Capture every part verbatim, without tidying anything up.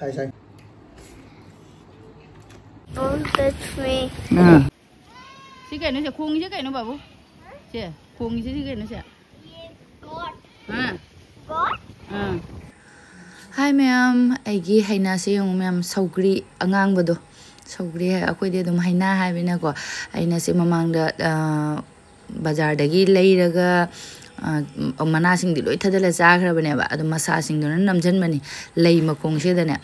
ꯁꯥꯏ, ꯁꯥꯏ꯫ Don't touch me. ꯑꯥ꯫ ꯁꯤ ꯀꯩꯅꯣ ꯁꯦ? ꯈꯣꯡꯉꯤꯁꯦ ꯀꯩꯅꯣ, ꯕꯥꯕꯨ? ꯁꯦ, ꯈꯣꯡꯉꯤꯁꯦ ꯁꯤ ꯀꯩꯅꯣ ꯁꯦ? ꯑꯥ꯫ ꯑꯥ꯫ ꯍꯥꯏ ꯃꯌꯥꯝ, ꯑꯩꯒꯤ ꯍꯩꯅꯥꯁꯦ ꯌꯦꯡꯉꯨ ꯃꯌꯥꯝ, ꯁꯧꯒ꯭ꯔꯤ ꯑꯉꯥꯡꯕꯗꯣ, ꯁꯧꯒ꯭ꯔꯤ ꯍꯥꯏ, ꯑꯩꯈꯣꯏꯗꯤ ꯑꯗꯨꯝ ꯍꯩꯅꯥ ꯍꯥꯏꯕꯅꯤꯅꯀꯣ꯫ ꯑꯩꯅ ꯁꯤ ꯃꯃꯥꯡꯗ, ꯑ, ꯕꯖꯥꯔꯗꯒꯤ ꯂꯩꯔꯒ, ꯑ, ꯃꯅꯥꯁꯤꯡꯗꯤ ꯂꯣꯏ ꯊꯗꯠꯂ ꯆꯥꯈ꯭ꯔꯕꯅꯦꯕ, ꯑꯗꯣ ꯃꯁꯥꯁꯤꯡꯗꯨꯅ ꯅꯝꯁꯤꯟꯕꯅꯤ ꯂꯩ ꯃꯈꯣꯡꯁꯤꯗꯅꯦ꯫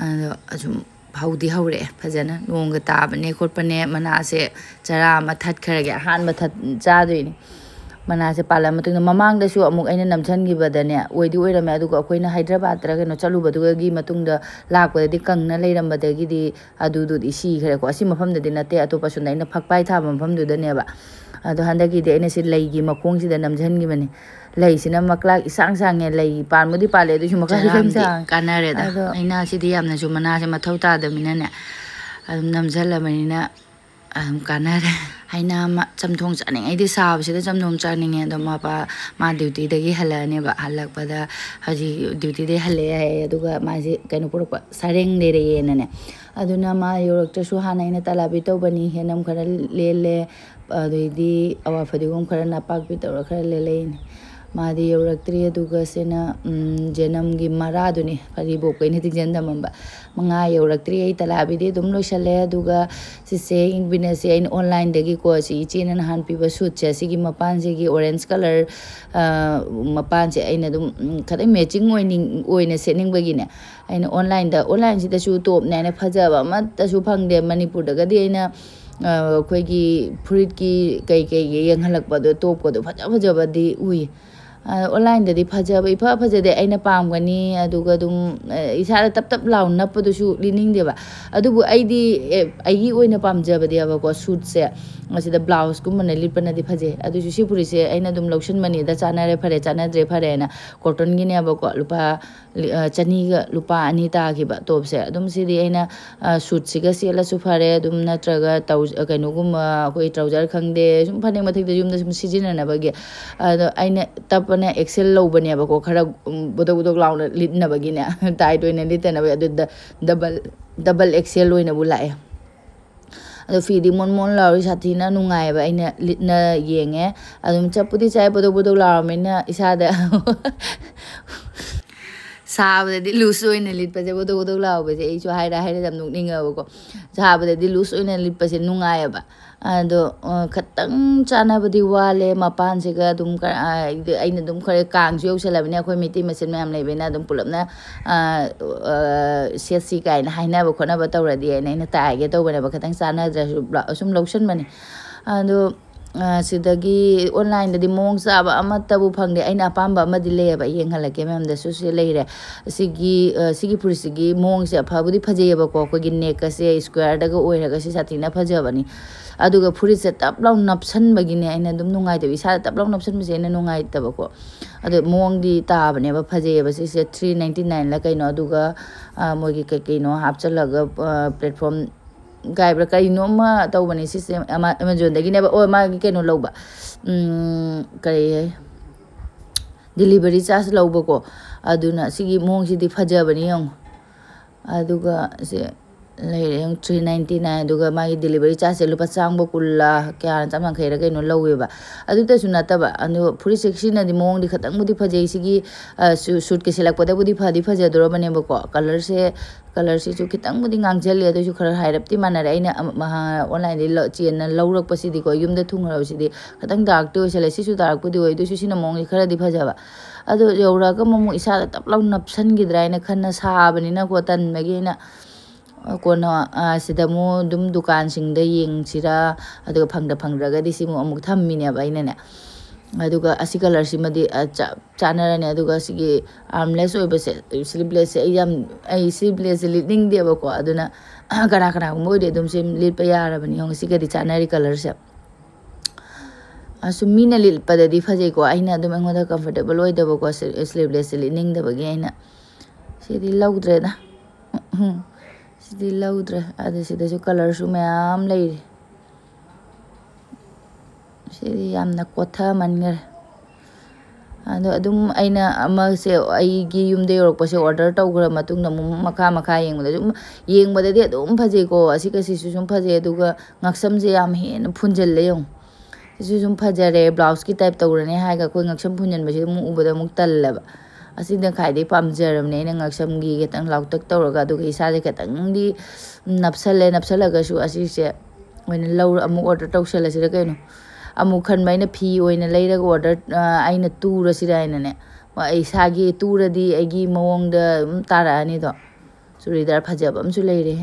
ꯑꯗꯣ ꯑꯁꯨꯝ ꯍꯧꯗꯤ ꯍꯧꯔꯛꯑꯦ ꯐꯖꯅ, ꯅꯣꯡꯒ ꯇꯥꯕꯅꯦ ꯈꯣꯠꯄꯅꯦ, ꯃꯅꯥꯁꯦ ꯆꯔꯥ ꯑꯃ ꯊꯠꯈ꯭ꯔꯒꯦ, ꯑꯍꯥꯟꯕ ꯊꯠ ꯆꯥꯗꯣꯏꯅꯤ꯫ ꯃꯅꯥꯁꯦ ꯄꯥꯜꯂ ꯃꯇꯨꯡꯗ, ꯃꯃꯥꯡꯗꯁꯨ ꯑꯃꯨꯛ ꯑꯩꯅ ꯅꯝꯁꯤꯟꯈꯤꯕꯗꯅꯦ, ꯑꯣꯏꯗꯤ ꯑꯣꯏꯔꯝꯃꯦ, ꯑꯗꯨꯒ ꯑꯩꯈꯣꯏꯅ ꯍꯥꯏꯗ꯭ꯔꯕꯥꯗꯇꯔ ꯀꯩꯅꯣ ꯆꯠꯂꯨꯕꯗꯨꯒꯤ ꯃꯇꯨꯡꯗ ꯂꯥꯛꯄꯗꯗꯤ ꯀꯪꯅ ꯂꯩꯔꯝꯕꯗꯒꯤꯗꯤ ꯑꯗꯨꯗꯨꯗꯤ ꯁꯤꯈ꯭ꯔꯦꯀꯣ꯫ ꯑꯁꯤ ꯃꯐꯝꯗꯗꯤ ꯅꯠꯇꯦ, ꯑꯇꯣꯞꯄ ꯁꯣꯝꯗ ꯑꯩꯅ ꯐꯛꯄꯥꯏ ꯊꯥꯕ ꯃꯐꯝꯗꯨꯗꯅꯦꯕ꯫ ꯑꯗꯣ ꯍꯟꯗꯛꯀꯤꯗꯤ ꯑꯩꯅ ꯁꯤ ꯂꯩꯒꯤ ꯃꯈꯣꯡꯁꯤꯗ ꯅꯝꯁꯤꯟꯈꯤꯕꯅꯤ꯫ ꯂꯩꯁꯤꯅ ꯃꯀ꯭ꯂꯥꯛ ꯏꯁꯥꯡ ꯁꯥꯡꯉꯦ, ꯂꯩ ꯄꯥꯟꯕꯨꯗꯤ ꯄꯥꯜꯂꯦ, ꯑꯗꯨꯏꯁꯨ ꯃꯀ꯭ꯂꯥꯛ ꯏꯁꯥꯡ ꯆꯔꯥꯝꯗꯤ ꯁꯥꯡꯉꯦ꯫ ꯀꯥꯟꯅꯔꯦꯗ꯫ ꯑꯗꯣ ꯍꯩꯅꯥꯁꯤꯗꯤ ꯌꯥꯝꯅꯁꯨ ꯃꯅꯥꯁꯦ ꯃꯊꯧ ꯇꯥꯗꯕꯅꯤꯅꯅꯦ, ꯑꯗꯨꯝ ꯅꯝꯁꯤꯜꯂꯕꯅꯤꯅ ꯑꯗꯨꯝ ꯀꯥꯟꯅꯔꯦ꯫ ꯍꯩꯅꯥ ꯑꯃ ꯆꯝꯊꯣꯡ ꯆꯥꯅꯤꯡꯉꯩꯗꯤ ꯁꯥꯕꯁꯤꯗ ꯆꯝꯊꯣꯡ ꯆꯥꯅꯤꯡꯉꯦ꯫ ꯑꯗꯣ ꯃꯄꯥ, ꯃꯥ ꯗ꯭ꯌꯨꯇꯤꯗꯒꯤ ꯍꯜꯂꯛꯑꯅꯦꯕ, ꯍꯜꯂꯛꯄꯗ ꯍꯧꯖꯤꯛ ꯗ꯭ꯌꯨꯇꯤꯗꯒꯤ ꯍꯜꯂꯛꯑꯦ ꯍꯥꯏꯌꯦ, ꯑꯗꯨꯒ ꯃꯥꯁꯦ ꯀꯩꯅꯣ ꯄꯨꯔꯛꯄ, ꯁꯔꯦꯡ ꯂꯩꯔꯛꯑꯦꯅꯅꯦ꯫ ꯑꯗꯨꯅ ꯃꯥ ꯌꯧꯔꯛꯇ꯭ꯔꯁꯨ ꯍꯥꯟꯅ ꯑꯩꯅ ꯇꯂꯥꯕꯤ ꯇꯧꯕꯅꯤ, ꯌꯦꯅꯝ ꯈꯔ ꯂꯦꯜꯂꯦ, ꯑꯗꯩꯗꯤ ꯑꯋꯥ ꯐꯗꯤꯒꯣꯝ ꯈꯔ, ꯅꯄꯥꯛꯄꯤ ꯇꯧꯔ ꯈꯔ ꯂꯦꯜꯂꯛꯏꯅꯦ꯫ ꯃꯥꯗꯤ ꯌꯧꯔꯛꯇ꯭ꯔꯤ꯫ ꯑꯗꯨꯒ ꯁꯤꯅ, ꯎꯝ, ꯌꯦꯅꯝꯒꯤ ꯃꯔꯥꯗꯨꯅꯤ, ꯐꯗꯤꯕꯣꯞꯀ ꯑꯩꯅ ꯇꯤꯡꯁꯤꯟ ꯊꯝꯃꯝꯕ꯫ ꯃꯉꯥ ꯌꯧꯔꯛꯇ꯭ꯔꯤ꯫ ꯑꯩ ꯇꯂꯥꯕꯤꯗꯤ ꯑꯗꯨꯝ ꯂꯣꯏꯁꯜꯂꯦ꯫ ꯑꯗꯨꯒ ꯁꯤꯁꯦ ꯕꯤꯅꯦꯁꯁꯦ ꯑꯩꯅ ꯑꯣꯟꯂꯥꯏꯟꯗꯒꯤꯀꯣ, ꯁꯤ ꯏꯆꯦꯅ ꯅꯍꯥꯟ ꯄꯤꯕ ꯁꯨꯠꯁꯦ, ꯁꯤꯒꯤ ꯃꯄꯥꯟꯁꯤꯒꯤ ꯑꯣꯔꯦꯟꯖ ꯀꯂꯔ, ꯑ, ꯃꯄꯥꯟꯁꯦ ꯑꯩꯅ ꯑꯗꯨꯝ, ꯎꯝ, ꯈꯤꯇꯪ ꯃꯦꯆꯤꯡ ꯑꯣꯏꯅꯤꯡ-, ꯑꯣꯏꯅ ꯁꯦꯠꯅꯤꯡꯕꯒꯤꯅꯦ, ꯑꯩꯅ ꯑꯣꯟꯂꯥꯏꯟꯗ, ꯑꯣꯟꯂꯥꯏꯟꯁꯤꯗꯁꯨ ꯇꯣꯞꯅꯦ ꯍꯥꯏꯅ ꯐꯖꯕ ꯑꯃꯠꯇꯁꯨ ꯐꯪꯗꯦ꯫ ꯃꯅꯤꯄꯨꯔꯗꯒꯗꯤ ꯑꯩꯅ, ꯑ, ꯑꯩꯈꯣꯏꯒꯤ ꯐꯨꯔꯤꯠꯀꯤ ꯀꯩ ꯀꯩꯒꯤ ꯌꯦꯡꯍꯜꯂꯛꯄꯗꯣ, ꯇꯣꯞꯀꯗꯣ ꯐꯖ ꯐꯖꯕꯗꯤ ꯎꯏ꯫ ꯑ, ꯑꯣꯟꯂꯥꯏꯟꯗꯗꯤ ꯐꯖꯕ ꯏꯐ ꯐꯖꯗꯦ, ꯑꯩꯅ ꯄꯥꯝꯒꯅꯤ, ꯑꯗꯨꯒ ꯑꯗꯨꯝ, ꯑ, ꯏꯁꯥꯗ ꯇꯞ ꯇꯞ ꯂꯥꯎ ꯅꯞꯄꯗꯨꯁꯨ ꯂꯤꯅꯤꯡꯗꯦꯕ꯫ ꯑꯗꯨꯕꯨ ꯑꯩꯗꯤ, ꯑꯦ, ꯑꯩꯒꯤ ꯑꯣꯏꯅ ꯄꯥꯝꯖꯕꯗꯤꯕꯀꯣ, ꯁꯨꯠꯁꯦ, ꯃꯁꯤꯗ ꯕ꯭ꯂꯥꯎꯁꯀꯨꯝꯕꯅ ꯂꯤꯠꯄꯅꯗꯤ ꯐꯖꯩ꯫ ꯑꯗꯨꯁꯨ ꯁꯤ ꯐꯨꯔꯤꯠꯁꯦ ꯑꯩꯅ ꯑꯗꯨꯝ ꯂꯧꯁꯤꯟꯕꯅꯤꯗ, ꯆꯥꯅꯔꯦ ꯐꯔꯦ, ꯆꯥꯅꯗ꯭ꯔꯦ ꯐꯔꯦꯅ꯫ ꯀꯣꯇꯟꯒꯤꯅꯦꯕꯀꯣ, ꯂꯨꯄꯥ ꯂꯤ-, ꯑ, ꯆꯅꯤꯒ ꯂꯨꯄꯥ ꯑꯅꯤ ꯇꯥꯈꯤꯕ ꯇꯣꯞꯁꯦ꯫ ꯑꯗꯨꯝ ꯁꯤꯗꯤ ꯑꯩꯅ, ꯑ, ꯁꯨꯠꯁꯤꯒ ꯁꯦꯠꯂꯁꯨ ꯐꯔꯦ, ꯑꯗꯨꯝ ꯅꯠꯇ꯭ꯔꯒ ꯇꯧ-, ꯑ, ꯀꯩꯅꯣꯒꯨꯝꯕ, ꯑꯩꯈꯣꯏ ꯇ꯭ꯔꯥꯎꯖꯔ ꯈꯪꯗꯦ, ꯁꯨꯝ ꯐꯅꯦꯛ ꯃꯊꯛꯇ ꯌꯨꯝꯗ ꯁꯨꯝ ꯁꯤꯖꯤꯟꯅꯅꯕꯒꯤ꯫ ꯑꯗꯣ ꯑꯩꯅ ꯇꯞ ꯑꯦꯛꯁꯦꯜ ꯂꯧꯕꯅꯦꯕꯀꯣ, ꯈꯔ ꯎꯝ, ꯕꯨꯗꯧ ꯕꯨꯗꯧ ꯂꯥꯎꯅ ꯂꯤꯠꯅꯕꯒꯤꯅꯦ, ꯇꯥꯏꯠ ꯑꯣꯏꯅ ꯂꯤꯠꯇꯅꯕ꯫ ꯑꯗꯨꯗ ꯗꯕꯜ ꯗꯕꯜ ꯑꯦꯛꯁꯦꯜ ꯑꯣꯏꯅꯕꯨ ꯂꯥꯛꯑꯦ꯫ ꯑꯗꯣ ꯐꯤꯗꯤ ꯃꯣꯟ ꯃꯣꯟ ꯂꯥꯎꯔꯤ, ꯁꯥꯊꯤꯅ ꯅꯨꯡꯉꯥꯏꯑꯕ꯫ ꯑꯩꯅ ꯂꯤꯠꯅ ꯌꯦꯡꯉꯦ, ꯑꯗꯨꯝ ꯆꯞꯄꯨꯗꯤ ꯆꯥꯏ, ꯕꯨꯗꯧ ꯕꯨꯗꯧ ꯂꯥꯎꯔꯕꯅꯤꯅ ꯏꯁꯥꯗ ꯁꯥꯕꯗꯗꯤ ꯂꯨꯖ ꯑꯣꯏꯅ ꯂꯤꯠꯄꯁꯦ, ꯕꯨꯗꯧ ꯕꯨꯗꯧ ꯂꯥꯎꯕꯁꯦ ꯑꯩꯁꯨ ꯍꯥꯏꯔ ꯍꯥꯏꯔ ꯌꯥꯝ ꯅꯣꯛꯅꯤꯡꯉꯦꯕꯀꯣ꯫ ꯁꯥꯕꯗꯗꯤ ꯂꯨꯖ ꯑꯣꯏꯅ ꯂꯤꯠꯄꯁꯦ ꯅꯨꯡꯉꯥꯏꯑꯕ꯫ ꯑꯗꯣ ꯑ, ꯈꯇꯪ ꯆꯥꯟꯅꯕꯗꯤ ꯋꯥꯠꯂꯦ꯫ ꯃꯄꯥꯟꯁꯤꯒ ꯑꯗꯨꯝ ꯀ-, ꯑ, ꯑꯩꯅ ꯑꯗꯨꯝ ꯈꯔ ꯀꯥꯡꯁꯨ ꯌꯧꯁꯜꯂꯕꯅꯤꯅ, ꯑꯩꯈꯣꯏ ꯃꯩꯇꯩ ꯃꯆꯤꯟ ꯃꯌꯥꯝ ꯂꯩꯕꯅꯤꯅ ꯑꯗꯨꯝ ꯄꯨꯂꯞꯅ, ꯑ, ꯑ, ꯁꯦꯠꯁꯤ ꯀꯥꯏꯅ ꯍꯥꯏꯅꯕ ꯈꯣꯠꯅꯕ ꯇꯧꯔꯗꯤ ꯍꯥꯏꯅ ꯑꯩꯅ ꯇꯥꯏꯒꯦ ꯇꯧꯕꯅꯦꯕ꯫ ꯈꯇꯪ ꯆꯥꯟꯅꯗ꯭ꯔꯁꯨ ꯕ꯭ꯂꯥ-, ꯁꯨꯝ ꯂꯧꯁꯟꯕꯅꯦ꯫ ꯑꯗꯣ ꯑ, ꯁꯤꯗꯒꯤ ꯑꯣꯟꯂꯥꯏꯟꯗꯗꯤ ꯃꯑꯣꯡ ꯆꯥꯕ ꯑꯃꯠꯇꯕꯨ ꯐꯪꯗꯦ꯫ ꯑꯩꯅ ꯑꯄꯥꯝꯕ ꯑꯃꯗꯤ ꯂꯩꯌꯦꯕ, ꯌꯦꯡꯍꯜꯂꯛꯀꯦ ꯃꯌꯥꯝꯗꯁꯨ꯫ ꯁꯤ ꯂꯩꯔꯦ꯫ ꯁꯤꯒꯤ, ꯑ, ꯁꯤꯒꯤ ꯐꯨꯔꯤꯠꯁꯤꯒꯤ ꯃꯑꯣꯡꯁꯦ ꯐꯕꯨꯗꯤ ꯐꯖꯩꯌꯦꯕꯀꯣ, ꯑꯩꯈꯣꯏꯒꯤ ꯅꯦꯛꯀꯁꯦ ꯁ꯭ꯀ꯭ꯋꯥꯔꯗꯒ ꯑꯣꯏꯔꯒ ꯁꯤ ꯁꯥꯊꯤꯅ ꯐꯖꯕꯅꯤ꯫ ꯑꯗꯨꯒ ꯐꯨꯔꯤꯠꯁꯦ ꯇꯞ ꯂꯥꯎ ꯅꯞꯁꯟꯕꯒꯤꯅꯦ ꯑꯩꯅ ꯑꯗꯨꯝ ꯅꯨꯡꯉꯥꯏꯇꯕ, ꯏꯁꯥꯗ ꯇꯞ ꯂꯥꯎ ꯅꯞꯁꯟꯕꯁꯦ ꯑꯩꯅ ꯅꯨꯡꯉꯥꯏꯇꯕꯀꯣ꯫ ꯑꯗꯣ ꯃꯑꯣꯡꯗꯤ ꯇꯥꯕꯅꯦꯕ, ꯐꯖꯩꯌꯦꯕ꯫ ꯁꯤꯁꯦ ꯊ꯭ꯔꯤ ꯅꯥꯏꯟꯇꯤ ꯅꯥꯏꯟꯂ ꯀꯩꯅꯣ, ꯑꯗꯨꯒ, ꯑ, ꯃꯣꯏꯒꯤ ꯀꯩ ꯀꯩꯅꯣ ꯍꯥꯞꯆꯜꯂꯒ, ꯑ, ꯄ꯭ꯂꯦꯠꯐꯣꯝ ꯒꯥꯏꯕ꯭ꯔꯥ ꯀꯔꯤꯅꯣ ꯑꯃ ꯇꯧꯕꯅꯦ ꯁꯤꯁꯦ, ꯑꯃ ꯑꯦꯃꯥꯖꯣꯟꯗꯒꯤꯅꯦꯕ꯫ ꯑꯣ, ꯃꯥꯒꯤ ꯀꯩꯅꯣ ꯂꯧꯕ, ꯎꯝ, ꯀꯔꯤ, ꯗꯤꯂꯤꯚꯔꯤ ꯆꯥꯔꯖ ꯂꯧꯕꯀꯣ꯫ ꯑꯗꯨꯅ ꯁꯤꯒꯤ ꯃꯑꯣꯡꯁꯤꯗꯤ ꯐꯖꯕꯅꯤ ꯌꯦꯡꯉꯣ꯫ ꯑꯗꯨꯒ ꯁꯤ ꯂꯩꯔꯦ ꯌꯦꯡꯉꯣ, ꯊ꯭ꯔꯤ ꯅꯥꯏꯟꯇꯤ ꯅꯥꯏꯟ꯫ ꯑꯗꯨꯒ ꯃꯥꯒꯤ ꯗꯤꯂꯤꯚꯔꯤ ꯆꯥꯔꯖꯁꯦ ꯂꯨꯄꯥ ꯆꯥꯝꯃꯒ ꯀꯨꯟꯂ ꯀꯌꯥꯅ, ꯆꯥꯝ ꯌꯥꯡꯈꯩꯔ ꯀꯩꯅꯣ ꯂꯧꯋꯦꯕ꯫ ꯑꯗꯨꯇꯁꯨ ꯅꯠꯇꯕ, ꯑꯗꯣ ꯐꯨꯔꯤꯠꯁꯦ ꯁꯤꯅꯗꯤ ꯃꯑꯣꯡꯗꯤ ꯈꯇꯪꯕꯨꯗꯤ ꯐꯖꯩ꯫ ꯁꯤꯒꯤ, ꯑ, ꯁꯨ-, ꯁꯨꯠꯀ ꯁꯦꯠꯂꯛꯄꯗꯕꯨꯗꯤ ꯐꯗꯤ ꯐꯖꯗꯣꯔꯕꯅꯦꯕꯀꯣ꯫ ꯀꯂꯔꯁꯦ, ꯀꯂꯔꯁꯤꯁꯨ ꯈꯤꯇꯪꯕꯨꯗꯤ ꯉꯥꯡꯁꯤꯜꯂꯤ, ꯑꯗꯨꯑꯣꯏꯁꯨ ꯈꯔ ꯍꯥꯏꯔꯞꯇꯤ ꯃꯥꯟꯅꯔꯦ꯫ ꯑꯩꯅ ꯑꯃ-, ꯃꯍꯥ-, ꯑꯣꯟꯂꯥꯏꯟꯗꯒꯤ ꯂ-, ꯆꯦꯟꯅ ꯂꯧꯔꯛꯄꯁꯤꯗꯤꯀꯣ, ꯌꯨꯝꯗ ꯊꯨꯡꯉꯔꯕꯁꯤꯗꯤ ꯈꯤꯇꯪ ꯗꯥꯔꯛꯇꯤ ꯑꯣꯏꯁꯜꯂꯦ꯫ ꯁꯤꯁꯨ ꯗꯥꯔꯛꯄꯨꯗꯤ ꯑꯣꯏ, ꯑꯗꯨꯑꯣꯏꯁꯨ ꯁꯤꯅ ꯃꯑꯣꯡꯁꯦ ꯈꯔꯗꯤ ꯐꯖꯕ꯫ ꯑꯗꯣ ꯌꯧꯔꯛꯑꯒ ꯑꯃꯨꯛ ꯏꯁꯥꯗ ꯇꯞ ꯂꯥꯎ ꯅꯞꯁꯟꯈꯤꯗ꯭ꯔꯥ ꯍꯥꯏꯅ ꯈꯟꯅ ꯁꯥꯕꯅꯤꯅꯀꯣ, ꯇꯟꯕꯒꯤ ꯑꯩꯅ ꯀꯣꯟꯅ, ꯑ, ꯁꯤꯗ ꯑꯃꯨꯛ ꯑꯗꯨꯝ ꯗꯨꯀꯥꯟꯁꯤꯡꯗ ꯌꯦꯡꯁꯤꯔꯥ, ꯑꯗꯨꯒ ꯐꯪꯗ ꯐꯪꯗ꯭ꯔꯒꯗꯤ ꯁꯤꯃꯨꯛ ꯑꯃꯨꯛ ꯊꯝꯃꯤꯅꯦꯕ ꯑꯩꯅꯅꯦ꯫ ꯑꯗꯨꯒ ꯑꯁꯤ ꯀꯂꯔꯁꯤꯃꯗꯤ, ꯑ, ꯆꯞ ꯆꯥꯟꯅꯔꯅꯤ꯫ ꯑꯗꯨꯒ ꯁꯤꯒꯤ ꯑꯥꯔꯝꯂꯦꯁ ꯑꯣꯏꯕꯁꯦ, ꯁ꯭ꯂꯤꯞꯂꯦꯁꯁꯦ ꯑꯩ ꯌꯥꯝ, ꯑꯩ ꯁ꯭ꯂꯤꯞꯂꯦꯁꯁꯦ ꯂꯤꯠꯅꯤꯡꯗꯦꯕꯀꯣ꯫ ꯑꯗꯨꯅ ꯀꯅꯥ ꯀꯅꯥꯒꯨꯝꯕ ꯑꯣꯏꯗꯤ ꯑꯗꯨꯝ ꯁꯤ ꯂꯤꯠꯄ ꯌꯥꯔꯕꯅꯤ꯫ ꯌꯦꯡꯉꯣ, ꯁꯤꯒꯗꯤ ꯆꯥꯟꯅꯔꯤ ꯀꯂꯔꯁꯦ꯫ ꯑꯁꯨꯝ ꯃꯤꯅ ꯂꯤꯠꯄꯗꯗꯤ ꯐꯖꯩꯀꯣ, ꯑꯩꯅ ꯑꯗꯨꯝ ꯑꯩꯉꯣꯟꯗ ꯀꯝꯐꯣꯔꯇꯦꯕꯜ ꯑꯣꯏꯗꯕꯀꯣ, ꯁꯤ-, ꯁ꯭ꯂꯤꯞꯂꯦꯁꯁꯦ ꯂꯤꯠꯅꯤꯡꯗꯕꯒꯤ ꯑꯩꯅ ꯁꯤꯗꯤ ꯂꯧꯗ꯭ꯔꯦꯗ꯫ ꯁꯤꯗꯤ ꯂꯧꯗ꯭ꯔꯦ꯫ ꯑꯗꯨ ꯁꯤꯗꯁꯨ ꯀꯂꯔꯁꯨ ꯃꯌꯥꯝ ꯂꯩꯔꯤ꯫ ꯁꯤꯗꯤ ꯌꯥꯝꯅ ꯀꯣꯊꯃꯟꯈꯔꯦ꯫ ꯑꯗꯣ ꯑꯗꯨꯝ ꯑꯩꯅ ꯑꯃꯁꯦ ꯑꯩꯒꯤ ꯌꯨꯝꯗ ꯌꯧꯔꯛꯄꯁꯦ order ꯇꯧꯈ꯭ꯔ ꯃꯇꯨꯡꯗ ꯑꯃꯨꯛ ꯃꯈꯥ ꯃꯈꯥ ꯌꯦꯡꯕꯗ ꯑꯗꯨꯝ, ꯌꯦꯡꯕꯗꯗꯤ ꯑꯗꯨꯝ ꯐꯖꯩꯀꯣ, ꯑꯁꯤꯒꯁꯤꯁꯨ ꯁꯨꯝ ꯐꯖꯩ꯫ ꯑꯗꯨꯒ ꯉꯛꯁꯝꯁꯦ ꯌꯥꯝ ꯍꯦꯟꯅ ꯐꯨꯟꯖꯜꯂꯦ ꯌꯦꯡꯉꯨ꯫ ꯁꯤꯁꯨ ꯁꯨꯝ ꯐꯖꯔꯦ, ꯕ꯭ꯂꯥꯎꯁꯀꯤ type ꯇꯧꯔꯅꯤ ꯍꯥꯏꯔꯒ ꯑꯩꯈꯣꯏ ꯉꯛꯁꯝ ꯐꯨꯟꯖꯟꯕꯁꯦ ꯑꯃꯨꯛ ꯎꯕꯗ ꯑꯃꯨꯛ ꯇꯜꯂꯦꯕ꯫ ꯑꯁꯤꯅ ꯈ꯭ꯋꯥꯏꯗꯒꯤ ꯄꯥꯝꯖꯔꯕꯅꯦ ꯑꯩꯅ, ꯉꯛꯁꯝꯒꯤ ꯈꯤꯇꯪ ꯂꯥꯎꯇꯛ ꯇꯧꯔꯒ, ꯑꯗꯨꯒ ꯏꯁꯥꯁꯦ ꯈꯤꯇꯪꯗꯤ ꯅꯞꯁꯜꯂꯦ꯫ ꯅꯞꯁꯜꯂꯒꯁꯨ ꯑꯁꯤꯁꯦ ꯑꯣꯏꯅ ꯂꯧꯔ ꯑꯃꯨꯛ order ꯇꯧꯁꯜꯂꯁꯤꯔ ꯀꯩꯅꯣ꯫ ꯑꯃꯨꯛ ꯈꯟꯕ ꯑꯩꯅ ꯐꯤ ꯑꯣꯏꯅ ꯂꯩꯔꯒ order, ꯑ, ꯑꯩꯅ ꯇꯨꯔꯁꯤꯔ ꯍꯥꯏꯅꯅꯦ꯫ ꯃ-, ꯏꯁꯥꯒꯤ ꯇꯨꯔꯗꯤ ꯑꯩꯒꯤ ꯃꯑꯣꯡꯗ ꯑꯗꯨꯝ ꯇꯥꯔꯛꯑꯅꯤꯗꯣ꯫ ꯆꯨꯔꯤꯗꯥꯔ ꯐꯖꯕ ꯑꯃꯁꯨ ꯂꯩꯔꯦ꯫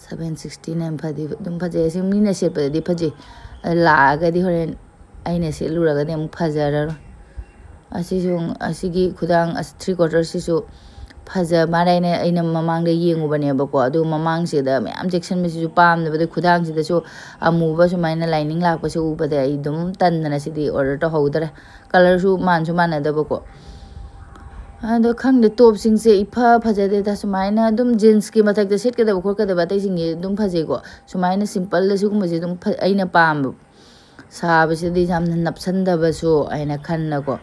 Seven sixty nine ꯐꯗꯤ ꯑꯗꯨꯝ ꯐꯖꯩ꯫ ꯑꯁꯤ ꯃꯤꯅ ꯁꯦꯠꯄꯗꯗꯤ ꯐꯖꯩ꯫ ꯑꯗ ꯂꯥꯛꯑꯒꯗꯤ ꯍꯣꯔꯦꯟ ꯑꯩꯅ ꯁꯦꯠꯂꯨꯔꯒꯗꯤ ꯑꯃꯨꯛ ꯐꯖꯔꯔꯣꯏ꯫ ꯑꯁꯤꯁꯨ, ꯑꯁꯤꯒꯤ ꯈꯨꯗꯥꯡ, ꯑꯁꯤ three quarter ꯁꯤꯁꯨ ꯐꯖ ꯃꯥꯜꯂꯦ꯫ ꯑꯩꯅ, ꯑꯩꯅ ꯃꯃꯥꯡꯗ ꯌꯦꯡꯉꯨꯕꯅꯦꯕꯀꯣ, ꯑꯗꯨ ꯃꯃꯥꯡꯁꯤꯗ ꯃꯌꯥꯝ ꯆꯦꯛꯁꯤꯟꯕꯁꯤꯁꯨ ꯄꯥꯝꯗꯕꯗ, ꯈꯨꯗꯥꯡꯁꯤꯗꯁꯨ ꯑꯃꯨꯕ ꯁꯨꯃꯥꯏꯅ lining ꯂꯥꯛꯄꯁꯦ ꯎꯕꯗ ꯑꯩ ꯑꯗꯨꯝ ꯇꯟꯗꯅ ꯁꯤꯗꯤ order ꯇꯧꯍꯧꯗ꯭ꯔꯦ꯫ Colourꯁꯨ ꯃꯥꯟꯁꯨ ꯃꯥꯟꯅꯗꯕꯀꯣ꯫ ꯑꯗꯣ ꯈꯪꯗꯦ, topꯁꯤꯡꯁꯦ ꯏꯐ ꯐꯖꯗꯦꯗ꯫ ꯁꯨꯃꯥꯏꯅ ꯑꯗꯨꯝ jeansꯀꯤ ꯃꯊꯛꯇ ꯁꯦꯠꯀꯗꯕ ꯈꯣꯠꯀꯗꯕ ꯑꯇꯩꯁꯤꯡꯁꯦ ꯑꯗꯨꯝ ꯐꯖꯩꯀꯣ꯫ ꯁꯨꯃꯥꯏꯅ simpleꯗ ꯁꯤꯒꯨꯝꯕꯁꯦ ꯑꯗꯨꯝ ꯐ-, ꯑꯩꯅ ꯄꯥꯝꯕ꯫ ꯁꯥꯕꯁꯤꯗꯤ ꯌꯥꯝꯅ ꯅꯞꯁꯟꯗꯕꯁꯨ ꯍꯥꯏꯅ ꯈꯟꯅꯀꯣ꯫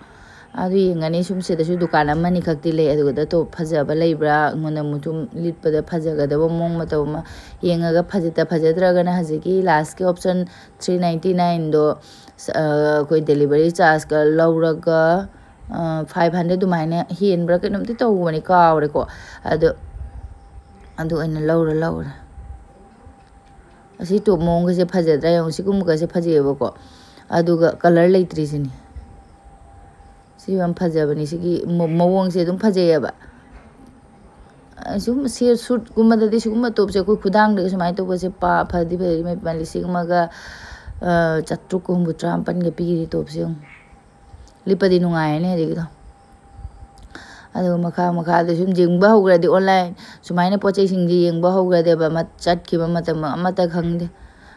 ꯑꯗꯨ ꯌꯦꯡꯒꯅꯤ꯫ ꯁꯨꯝ ꯁꯤꯗꯁꯨ ꯗꯨꯀꯥꯟ ꯑꯃꯅꯤ ꯈꯛꯇꯤ ꯂꯩ, ꯑꯗꯨꯒꯗ top ꯐꯖꯕ ꯂꯩꯕ꯭ꯔꯥ, ꯑꯩꯉꯣꯟꯗ ꯑꯃꯨꯛ ꯁꯨꯝ ꯂꯤꯠꯄꯗ ꯐꯖꯒꯗꯕ ꯃꯑꯣꯡ ꯃꯇꯧ ꯑꯃ ꯌꯦꯡꯉꯒ, ꯐꯖꯗ ꯐꯖꯗ꯭ꯔꯒꯅ ꯍꯧꯖꯤꯛꯀꯤ lastꯀꯤ option three ninety nineꯗꯣ, ꯑ, ꯑꯩꯈꯣꯏ delivery chargeꯀ ꯂꯧꯔꯒ, ꯑ, five hundred ꯑꯗꯨꯃꯥꯏꯅ ꯍꯦꯟꯕ꯭ꯔꯥ ꯀꯩꯅꯣꯝꯇ ꯇꯧꯕꯅꯤ, ꯀꯥꯎꯔꯦꯀꯣ꯫ ꯑꯗꯣ ꯑꯗꯨ ꯑꯣꯏꯅ ꯂꯧꯔ ꯂꯧꯔꯦ꯫ ꯑꯁꯤ top ꯃꯑꯣꯡꯒꯁꯦ ꯐꯖꯗ꯭ꯔꯥ ꯌꯦꯡꯉꯨ꯫ ꯁꯤꯒꯨꯝꯕꯒꯁꯦ ꯐꯖꯩꯌꯦꯕꯀꯣ, ꯑꯗꯨꯒ colour ꯂꯩꯇ꯭ꯔꯤꯁꯤꯅꯤ꯫ ꯁꯤ ꯌꯥꯝ ꯐꯖꯕꯅꯤ꯫ ꯁꯤꯒꯤ ꯃ-, ꯃꯑꯣꯡꯁꯦ ꯑꯗꯨꯝ ꯐꯖꯩꯌꯦꯕ꯫ ꯑ, ꯁꯨꯝ ꯁꯤ suitꯀꯨꯝꯕꯗꯗꯤ ꯁꯤꯒꯨꯝꯕ topꯁꯦ ꯑꯩꯈꯣꯏ ꯈꯨꯗꯥꯡꯗꯒ ꯁꯨꯃꯥꯏꯅ ꯇꯧꯕꯁꯦ ꯄꯥ-, ꯐꯗꯤ ꯐꯖꯩ꯫ ꯂꯨꯄꯥ ꯂꯤꯁꯤꯡ ꯑꯃꯒ, ꯑ, ꯆꯥꯇ꯭ꯔꯨꯛꯀ ꯍꯨꯝꯐꯨꯇꯔꯥ ꯃꯥꯄꯟꯒ ꯄꯤꯔꯤ topꯁꯦ ꯌꯦꯡꯉꯨ꯫ ꯂꯤꯠꯄꯗꯤ ꯅꯨꯡꯉꯥꯏꯔꯅꯤ ꯍꯧꯖꯤꯛꯀꯤꯗꯣ꯫ ꯑꯗꯨꯒ ꯃꯈꯥ ꯃꯈꯥꯗ ꯁꯨꯝ ꯌꯦꯡꯕ ꯍꯧꯈ꯭ꯔꯗꯤ, online ꯁꯨꯃꯥꯏꯅ ꯄꯣꯠ ꯆꯩꯁꯤꯡꯁꯦ ꯌꯦꯡꯕ ꯍꯧꯈ꯭ꯔꯗꯤꯕ, ꯃ-, ꯆꯠꯈꯤꯕ ꯃꯇꯝ ꯑꯃꯠꯇ ꯈꯪꯗꯦ꯫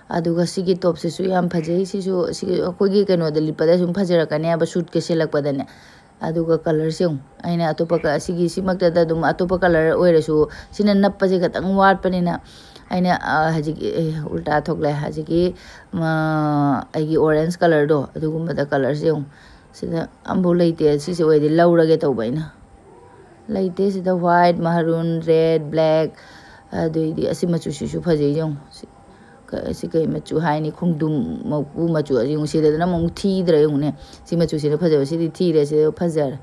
ꯑꯗꯨꯒ ꯁꯤꯒꯤ topꯁꯤꯁꯨ ꯌꯥꯝ ꯐꯖꯩ꯫ ꯁꯤꯁꯨ ꯁꯤ ꯑꯩꯈꯣꯏꯒꯤ ꯀꯩꯅꯣꯗ ꯂꯤꯠꯄꯗ ꯁꯨꯝ ꯐꯖꯔꯛꯀꯅꯦꯕ, suitꯀ ꯁꯦꯠꯂꯛꯄꯗꯅꯦ꯫ ꯑꯗꯨꯒ ꯀꯂꯔꯁꯦ ꯌꯦꯡꯉꯨ, ꯑꯩꯅ ꯑꯇꯣꯞꯄ ꯀ-, ꯑꯁꯤꯒꯤ ꯁꯤꯃꯛꯇꯗ ꯑꯗꯨꯝ ꯑꯇꯣꯞꯄ ꯀꯂꯔ ꯑꯣꯏꯔꯁꯨ, ꯁꯤꯅ ꯅꯞꯄꯁꯦ ꯈꯤꯇꯪ ꯋꯥꯠꯄꯅꯤꯅ ꯑꯩꯅ, ꯑ, ꯍꯧꯖꯤꯛꯀꯤ, ꯑꯦ, ꯎꯜꯇꯥ ꯊꯣꯛꯂꯦ꯫ ꯍꯧꯖꯤꯛꯀꯤ, ꯑ, ꯑꯩꯒꯤ ꯑꯣꯔꯦꯟꯖ ꯀꯂꯔꯗꯣ, ꯑꯗꯨꯒꯨꯝꯕꯗ ꯀꯂꯔꯁꯦ ꯌꯦꯡꯉꯨ, ꯁꯤꯗ ꯑꯝꯐꯥꯎ ꯂꯩꯇꯦ꯫ ꯁꯤꯁꯦ ꯑꯣꯏꯔꯗꯤ ꯂꯧꯔꯒꯦ ꯇꯧꯕ ꯑꯩꯅ꯫ ꯂꯩꯇꯦ꯫ ꯁꯤꯗ white, maroon, red, black, ꯑꯗꯨꯏꯗꯤ ꯑꯁꯤ ꯃꯆꯨꯁꯤꯁꯨ ꯐꯖꯩ ꯌꯦꯡꯉꯨ꯫ ꯁꯤ ꯀ-, ꯁꯤ ꯀꯩ ꯃꯆꯨ ꯍꯥꯏꯅꯤ? ꯈꯣꯡꯗ꯭ꯔꯨꯝ ꯃꯀꯨ ꯃꯆꯨ꯫ ꯑꯁꯤ ꯌꯦꯡꯉꯨ, ꯁꯤꯗꯅ ꯑꯃꯨꯛ ꯊꯤꯗ꯭ꯔꯥ ꯌꯦꯡꯉꯨꯅꯦ꯫ ꯁꯤ ꯃꯆꯨꯁꯤꯅ ꯐꯖꯕ꯫ ꯁꯤꯗꯤ ꯊꯤꯔꯦ, ꯁꯤꯗ ꯐꯖꯔꯦ꯫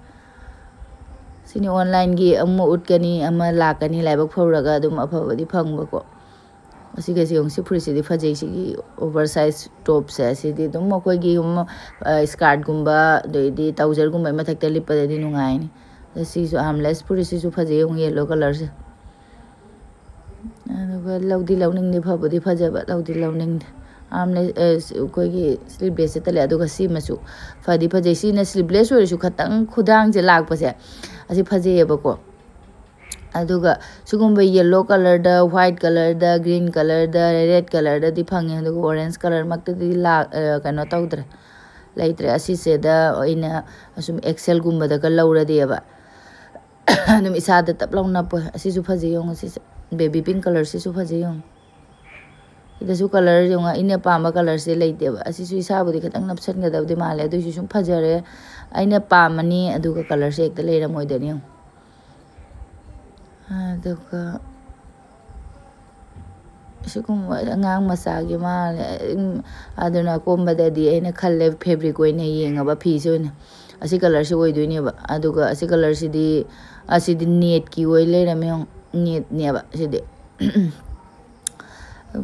ꯁꯤꯅꯤ ꯑꯣꯟꯂꯥꯏꯟꯒꯤ ꯑꯃ ꯎꯠꯀꯅꯤ, ꯑꯃ ꯂꯥꯛꯀꯅꯤ, ꯂꯥꯏꯕꯛ ꯐꯔꯨꯔꯒ ꯑꯗꯨꯝ ꯑꯐꯕꯗꯤ ꯐꯪꯕꯀꯣ꯫ ꯑꯁꯤꯒꯁꯦ ꯌꯦꯡꯉꯨ, ꯁꯤ ꯐꯨꯔꯤꯠꯁꯤꯗꯤ ꯐꯖꯩ꯫ ꯁꯤꯒꯤ ꯑꯣꯚꯔ ꯁꯥꯏꯖ ꯇꯣꯞꯁꯦ, ꯁꯤꯗꯤ ꯑꯗꯨꯝ ꯑꯩꯈꯣꯏꯒꯤ ꯁꯨꯝ, ꯑ, ꯁ꯭ꯀꯥꯔꯠꯀꯨꯝꯕ, ꯑꯗꯩꯗꯤ ꯇꯥꯎꯖꯔꯒꯨꯝꯕꯩ ꯃꯊꯛꯇ ꯂꯤꯠꯄꯗꯗꯤ ꯅꯨꯡꯉꯥꯏꯅꯤ꯫ ꯑꯗ ꯁꯤꯁꯨ ꯑꯥꯔꯝꯂꯦꯁ ꯐꯨꯔꯤꯠꯁꯤꯁꯨ ꯐꯖꯩ, ꯌꯦꯡꯉꯨ, ꯌꯦꯜꯂꯣ ꯀꯂꯔꯁꯦ꯫ ꯑꯗꯨꯒ ꯂꯧꯗꯤ ꯂꯧꯅꯤꯡꯗꯦ, ꯐꯕꯨꯗꯤ ꯐꯖꯕ, ꯂꯧꯗꯤ ꯂꯧꯅꯤꯡꯗꯦ꯫ ꯑꯥꯔꯝꯂꯦꯁ, ꯑ, ꯑꯩꯈꯣꯏꯒꯤ ꯁ꯭ꯂꯤꯞꯂꯦꯁꯁꯦ ꯇꯜꯂꯦ꯫ ꯑꯗꯨꯒ ꯁꯤꯃꯁꯨ ꯐꯗꯤ ꯐꯖꯩ꯫ ꯁꯤꯅ ꯁ꯭ꯂꯤꯞꯂꯦꯁ ꯑꯣꯏꯔꯁꯨ ꯈꯇꯪ ꯈꯨꯗꯥꯡꯁꯦ ꯂꯥꯛꯄꯁꯦ, ꯑꯁꯤ ꯐꯖꯩꯌꯦꯕꯀꯣ꯫ ꯑꯗꯨꯒ ꯁꯤꯒꯨꯝꯕ ꯌꯦꯜꯂꯣ ꯀꯂꯔꯗ, ꯋꯥꯏꯠ ꯀꯂꯔꯗ, ꯒ꯭ꯔꯤꯟ ꯀꯂꯔꯗ, ꯔꯦꯗ ꯀꯂꯔꯗꯗꯤ ꯐꯪꯉꯦ, ꯑꯗꯨꯒ ꯑꯣꯔꯦꯟꯖ ꯀꯂꯔꯃꯛꯇꯗꯤ ꯂꯥꯛ-, ꯑ, ꯀꯩꯅꯣ ꯇꯧꯗ꯭ꯔꯦ, ꯂꯩꯇ꯭ꯔꯦ꯫ ꯑꯁꯤꯁꯤꯗ ꯑꯩꯅ ꯑꯁꯨꯝ ꯑꯦꯛꯁꯦꯜꯒꯨꯝꯕꯗꯒ ꯂꯧꯔꯗꯤꯕ, ꯑꯗꯨꯝ ꯏꯁꯥꯗ ꯇꯞ ꯂꯥꯎ ꯅꯞꯄꯣ꯫ ꯑꯁꯤꯁꯨ ꯐꯖꯩ, ꯌꯦꯡꯉꯣ ꯁꯤꯁꯦ, ꯕꯦꯕꯤ ꯄꯤꯡ ꯀꯂꯔꯁꯤꯁꯨ ꯐꯖꯩ, ꯌꯦꯡꯉꯣ꯫ ꯁꯤꯗꯁꯨ ꯀꯂꯔ ꯌꯦꯡꯉꯣ, ꯑꯩꯅ ꯄꯥꯝꯕ ꯀꯂꯔꯁꯦ ꯂꯩꯇꯦꯕ꯫ ꯑꯁꯤꯁꯨ ꯏꯁꯥꯕꯨꯗꯤ ꯈꯤꯇꯪ ꯅꯞꯁꯟꯒꯗꯕꯗꯤ ꯃꯥꯜꯂꯦ, ꯑꯗꯨꯏꯁꯨ ꯁꯨꯝ ꯐꯖꯔꯦ, ꯑꯩꯅ ꯄꯥꯝꯃꯅꯤ, ꯑꯗꯨꯒ ꯀꯂꯔꯁꯦ ꯍꯦꯛꯇ ꯂꯩꯔꯝꯃꯣꯏꯗꯣꯏꯅꯤ ꯌꯦꯡꯉꯣ꯫ ꯑꯗꯨꯒ ꯁꯤꯒꯨꯝꯕ ꯑꯉꯥꯡ ꯃꯆꯥꯒꯤ ꯃꯥꯜꯂꯦ꯫ ꯎꯝ, ꯑꯗꯨꯅ ꯑꯀꯣꯝꯕꯗꯗꯤ ꯑꯩꯅ ꯈꯜꯂꯦ, ꯐꯦꯕ꯭ꯔꯤꯛ ꯑꯣꯏꯅ ꯌꯦꯡꯉꯕ ꯐꯤꯁꯦ ꯑꯣꯏꯅ꯫ ꯑꯁꯤ ꯀꯂꯔꯁꯤ ꯑꯣꯏꯗꯣꯏꯅꯦꯕ꯫ ꯑꯗꯨꯒ ꯑꯁꯤ ꯀꯂꯔꯁꯤꯗꯤ, ꯑꯁꯤꯗꯤ ꯅꯦꯠꯀꯤ ꯑꯣꯏ ꯂꯩꯔꯝꯃꯦ ꯌꯦꯡꯉꯣ꯫ ꯅꯦꯠꯅꯦꯕ ꯁꯤꯗꯤ꯫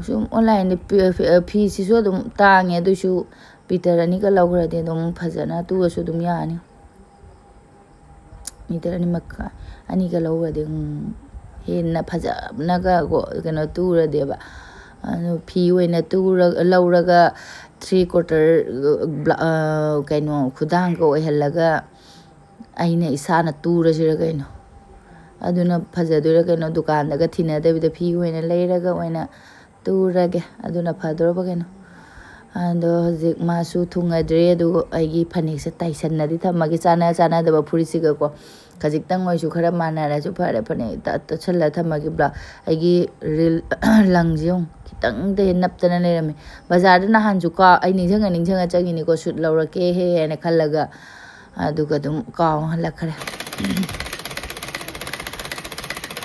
ꯁꯨꯝ ꯑꯣꯟꯂꯥꯏꯟꯗ ꯐꯤ-, ꯐꯤ-, ꯐꯤꯁꯤꯁꯨ ꯑꯗꯨꯝ ꯇꯥꯡꯉꯦ, ꯑꯗꯨꯏꯁꯨ ꯃꯤꯇꯔ ꯑꯅꯤꯒ ꯂꯧꯈ꯭ꯔꯗꯤ ꯑꯗꯨꯝ ꯐꯖꯅ ꯇꯨꯔꯁꯨ ꯑꯗꯨꯝ ꯌꯥꯅꯤ꯫ ꯃꯤꯇꯔ ꯑꯅꯤ ꯃꯈꯥꯏ, ꯑꯅꯤꯒ ꯂꯧꯔꯗꯤ, ꯎꯝ, ꯍꯦꯟꯅ ꯐꯖꯅꯒ ꯀꯣ, ꯀꯩꯅꯣ ꯇꯨꯔꯗꯤꯕ꯫ ꯑꯗꯨ ꯐꯤ ꯑꯣꯏꯅ ꯇꯨꯔ-, ꯂꯧꯔꯒ ꯊ꯭ꯔꯤ ꯀ꯭ꯋꯥꯇꯔ, ꯕ꯭ꯂꯥ-, ꯑ, ꯀꯩꯅꯣ, ꯈꯨꯗꯥꯡꯒ ꯑꯣꯏꯍꯜꯂꯒ ꯑꯩꯅ ꯏꯁꯥꯅ ꯇꯨꯔꯁꯤꯔ ꯀꯩꯅꯣ? ꯑꯗꯨꯅ ꯐꯖꯗꯣꯏꯔꯥ ꯀꯩꯅꯣ? ꯗꯨꯀꯥꯟꯗꯒ ꯊꯤꯅꯗꯕꯤꯗ ꯐꯤ ꯑꯣꯏꯅ ꯂꯩꯔꯒ ꯑꯣꯏꯅ ꯇꯨꯔꯒꯦ꯫ ꯑꯗꯨꯅ ꯐꯗꯣꯔꯕ ꯀꯩꯅꯣ? ꯑꯗꯣ ꯍꯧꯖꯤꯛ ꯃꯥꯁꯨ ꯊꯨꯡꯉꯗ꯭ꯔꯦ꯫ ꯑꯗꯨꯒ ꯑꯩꯒꯤ ꯐꯅꯦꯛꯁꯦ ꯇꯥꯏꯁꯟꯅꯗꯤ ꯊꯝꯃꯒꯦ, ꯆꯥꯅ ꯆꯥꯅꯗꯕ ꯐꯨꯔꯤꯠꯁꯤꯒꯀꯣ꯫ ꯈꯖꯤꯛꯇꯪ ꯑꯣꯏꯁꯨ ꯈꯔ ꯃꯥꯟꯅꯔꯁꯨ ꯐꯔꯦ, ꯐꯅꯦꯛ ꯇ-, ꯇꯠꯁꯜꯂ ꯊꯝꯃꯒꯦ꯫ ꯕ꯭ꯂꯥ-, ꯑꯩꯒꯤ ꯔꯤꯜ ꯂꯪꯁꯦ ꯌꯦꯡꯉꯨ, ꯈꯤꯇꯪꯗ ꯍꯦꯛ ꯅꯞꯇꯅ ꯂꯩꯔꯝꯃꯦ꯫ ꯕꯖꯥꯔꯗ ꯅꯍꯥꯟꯁꯨ ꯀꯥ-, ꯑꯩ ꯅꯤꯡꯁꯤꯡꯉ ꯅꯤꯡꯁꯤꯡꯉ ꯆꯪꯉꯤꯅꯤꯀꯣ, ꯁꯨꯠ ꯂꯧꯔꯛꯀꯦ ꯍꯦ ꯍꯥꯏꯅ ꯈꯜꯂꯒ꯫ ꯑꯗꯨꯒ ꯑꯗꯨꯝ ꯀꯥꯎ ꯍꯜꯂꯛꯈ꯭ꯔꯦ꯫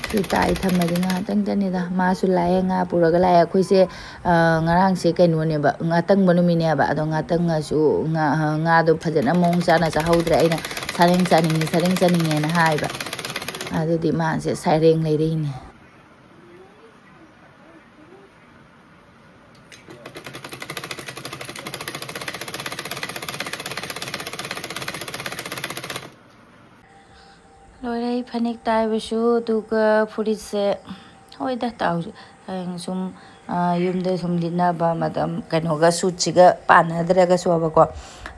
ꯁꯤ ꯇꯥꯏ ꯊꯝꯃꯗꯤ ꯉꯥꯏꯍꯥꯛꯇꯪꯗꯅꯤꯗ꯫ ꯃꯥꯁꯨ ꯂꯥꯛꯑꯦ, ꯉꯥ ꯄꯨꯔꯒ ꯂꯥꯛꯑꯦ꯫ ꯑꯩꯈꯣꯏꯁꯦ, ꯑ, ꯉꯔꯥꯡꯁꯦ ꯀꯩꯅꯣꯅꯦꯕ, ꯉꯥꯇꯪꯕ ꯅꯨꯃꯤꯠꯅꯦꯕ꯫ ꯑꯗꯣ ꯉꯥꯇꯪꯉꯁꯨ ꯉꯥ-, ꯉꯥꯗꯣ ꯐꯖꯅ ꯃꯑꯣꯡ ꯆꯥꯅ ꯆꯥꯍꯧꯗ꯭ꯔꯦ꯫ ꯑꯩꯅ "ꯁꯥꯔꯦꯡ ꯆꯥꯅꯤꯡꯉꯤ, ꯁꯥꯔꯦꯡ ꯆꯥꯅꯤꯡꯉꯦꯅ" ꯍꯥꯏꯕ꯫ ꯑꯗꯨꯗꯤ ꯃꯥꯁꯦ ꯁꯥꯔꯦꯡ ꯂꯩꯔꯛꯏꯅꯦ꯫ ꯂꯣꯏꯔꯦ ꯑꯩ ꯐꯅꯦꯛ ꯇꯥꯏꯕꯁꯨ, ꯑꯗꯨꯒ ꯐꯨꯔꯤꯠꯁꯦ꯫ ꯍꯣꯏꯗ, ꯇꯥꯎ-, ꯍꯌꯦꯡ ꯁꯨꯝ, ꯑ, ꯌꯨꯝꯗ ꯁꯨꯝ ꯂꯤꯠꯅꯕ ꯃꯇꯝ, ꯀꯩꯅꯣꯒ, ꯁꯨꯠꯁꯤꯒ ꯄꯥꯟꯅꯗ꯭ꯔꯒꯁꯨꯕꯀꯣ,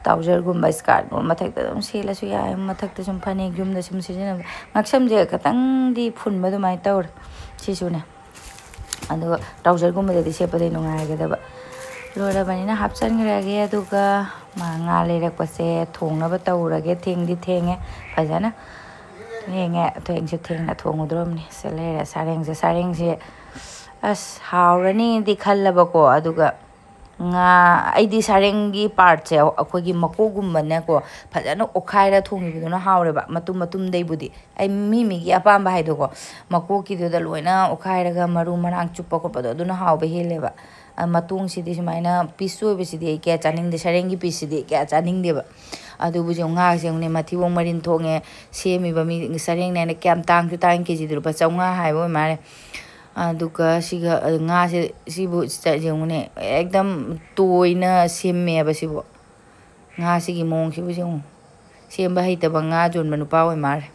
ꯇꯥꯎꯖꯔꯒꯨꯝꯕ, ꯏꯁꯀꯥꯔꯠꯀꯨꯝꯕ ꯃꯊꯛꯇ ꯑꯗꯨꯝ ꯁꯦꯠꯂꯁꯨ ꯌꯥꯏ꯫ ꯃꯊꯛꯇ ꯁꯨꯝ ꯐꯅꯦꯛ ꯌꯨꯝꯗ ꯁꯨꯝ ꯁꯤꯖꯤꯟꯅꯕ, ꯉꯛꯁꯝꯁꯦ ꯈꯤꯇꯪꯗꯤ ꯐꯨꯟꯕ ꯑꯗꯨꯃꯥꯏꯅ ꯇꯧꯔꯦ꯫ ꯁꯤꯁꯨꯅꯦ꯫ ꯑꯗꯨꯒ ꯇ꯭ꯔꯥꯎꯖꯔꯒꯨꯝꯕꯗꯗꯤ ꯁꯦꯠꯄꯗꯤ ꯅꯨꯡꯉꯥꯏꯒꯗꯕ꯫ ꯂꯣꯏꯔꯕꯅꯤꯅ ꯍꯥꯞꯆꯤꯟꯈ꯭ꯔꯒꯦ, ꯑꯗꯨꯒ ꯃꯥ ꯉꯥ ꯂꯩꯔꯛꯄꯁꯦ ꯊꯣꯡꯅꯕ ꯇꯧꯔꯒꯦ꯫ ꯊꯦꯡꯗꯤ ꯊꯦꯡꯉꯦ ꯐꯖꯅ꯫ ꯊꯦꯡꯉꯦ, ꯊꯦꯡꯁꯨ ꯊꯦꯡꯅ ꯊꯣꯡꯉꯨꯗ꯭ꯔꯣꯝꯅꯤ꯫ ꯁꯤ ꯂꯩꯔꯦ ꯁꯥꯔꯦꯡꯁꯦ꯫ ꯁꯥꯔꯦꯡꯁꯦ ꯑꯁ ꯍꯥꯎꯔꯅꯤꯗꯤ ꯈꯜꯂꯕꯀꯣ, ꯑꯗꯨꯒ ꯉꯥ, ꯑꯩꯗꯤ ꯁꯥꯔꯦꯡꯒꯤ ꯄꯥꯔꯠꯁꯦ ꯑꯩꯈꯣꯏꯒꯤ ꯃꯀꯣꯛꯒꯨꯝꯕꯅꯦꯀꯣ, ꯐꯖꯅ ꯑꯣꯠꯈꯥꯏꯔ ꯊꯣꯡꯈꯤꯕꯗꯨꯅ ꯍꯥꯎꯔꯦꯕ, ꯃꯇꯨꯝ ꯃꯇꯨꯝꯗꯩꯕꯨꯗꯤ꯫ ꯑꯩ ꯃꯤ ꯃꯤꯒꯤ ꯑꯄꯥꯝꯕ ꯍꯥꯏꯗꯣꯀꯣ, ꯃꯀꯣꯛꯀꯤꯗꯨꯗ ꯂꯣꯏꯅ ꯑꯣꯠꯈꯥꯏꯔꯒ ꯃꯔꯨ ꯃꯔꯥꯡ ꯆꯨꯞꯄ ꯈꯣꯠꯄꯗꯣ ꯑꯗꯨꯅ ꯍꯥꯎꯕ ꯍꯦꯜꯂꯦꯕ꯫ ꯑ, ꯃꯇꯣꯡꯁꯤꯗꯤ ꯁꯨꯃꯥꯏꯅ ꯄꯤꯁ ꯑꯣꯏꯕꯁꯤꯗꯤ ꯑꯩ ꯀꯌꯥ ꯆꯥꯅꯤꯡꯗꯦ, ꯁꯔꯦꯡꯒꯤ ꯄꯤꯁꯁꯤꯗꯤ ꯀꯌꯥ ꯆꯥꯅꯤꯡꯗꯦꯕ꯫ ꯑꯗꯨꯕꯨ ꯌꯦꯡꯉꯨ, ꯉꯥꯁꯦ ꯌꯦꯡꯉꯨꯅꯦ, ꯃꯊꯤꯕꯣꯡ ꯃꯔꯤꯟ ꯊꯣꯡꯉꯦ, ꯁꯦꯝꯃꯤꯕ ꯃꯤ ꯁꯔꯦꯡꯅꯦꯅ ꯀꯌꯥꯝ ꯇꯥꯡꯁꯨ ꯇꯥꯡꯉꯤ, ꯀꯦꯖꯤꯗ ꯂꯨꯄꯥ ꯆꯥꯝꯃꯉꯥ ꯍꯥꯏꯕ ꯑꯣꯏ ꯃꯥꯜꯂꯦ꯫ ꯑꯗꯨꯒ ꯁꯤꯒ, ꯑ, ꯉꯥꯁꯦ, ꯁꯤꯕꯨ ꯁꯤꯗ ꯌꯦꯡꯉꯨꯅꯦ, ꯑꯦꯛꯗꯝ ꯇꯣꯏꯅ ꯁꯦꯝꯃꯦꯕ ꯁꯤꯕꯨ꯫ ꯉꯥꯁꯤꯒꯤ ꯃꯑꯣꯡꯁꯤꯕꯨ ꯌꯦꯡꯉꯨ꯫ ꯁꯦꯝꯕ ꯍꯩꯇꯕ ꯉꯥ ꯌꯣꯟꯕ ꯅꯨꯄꯥ ꯑꯣꯏ ꯃꯥꯜꯂꯦ꯫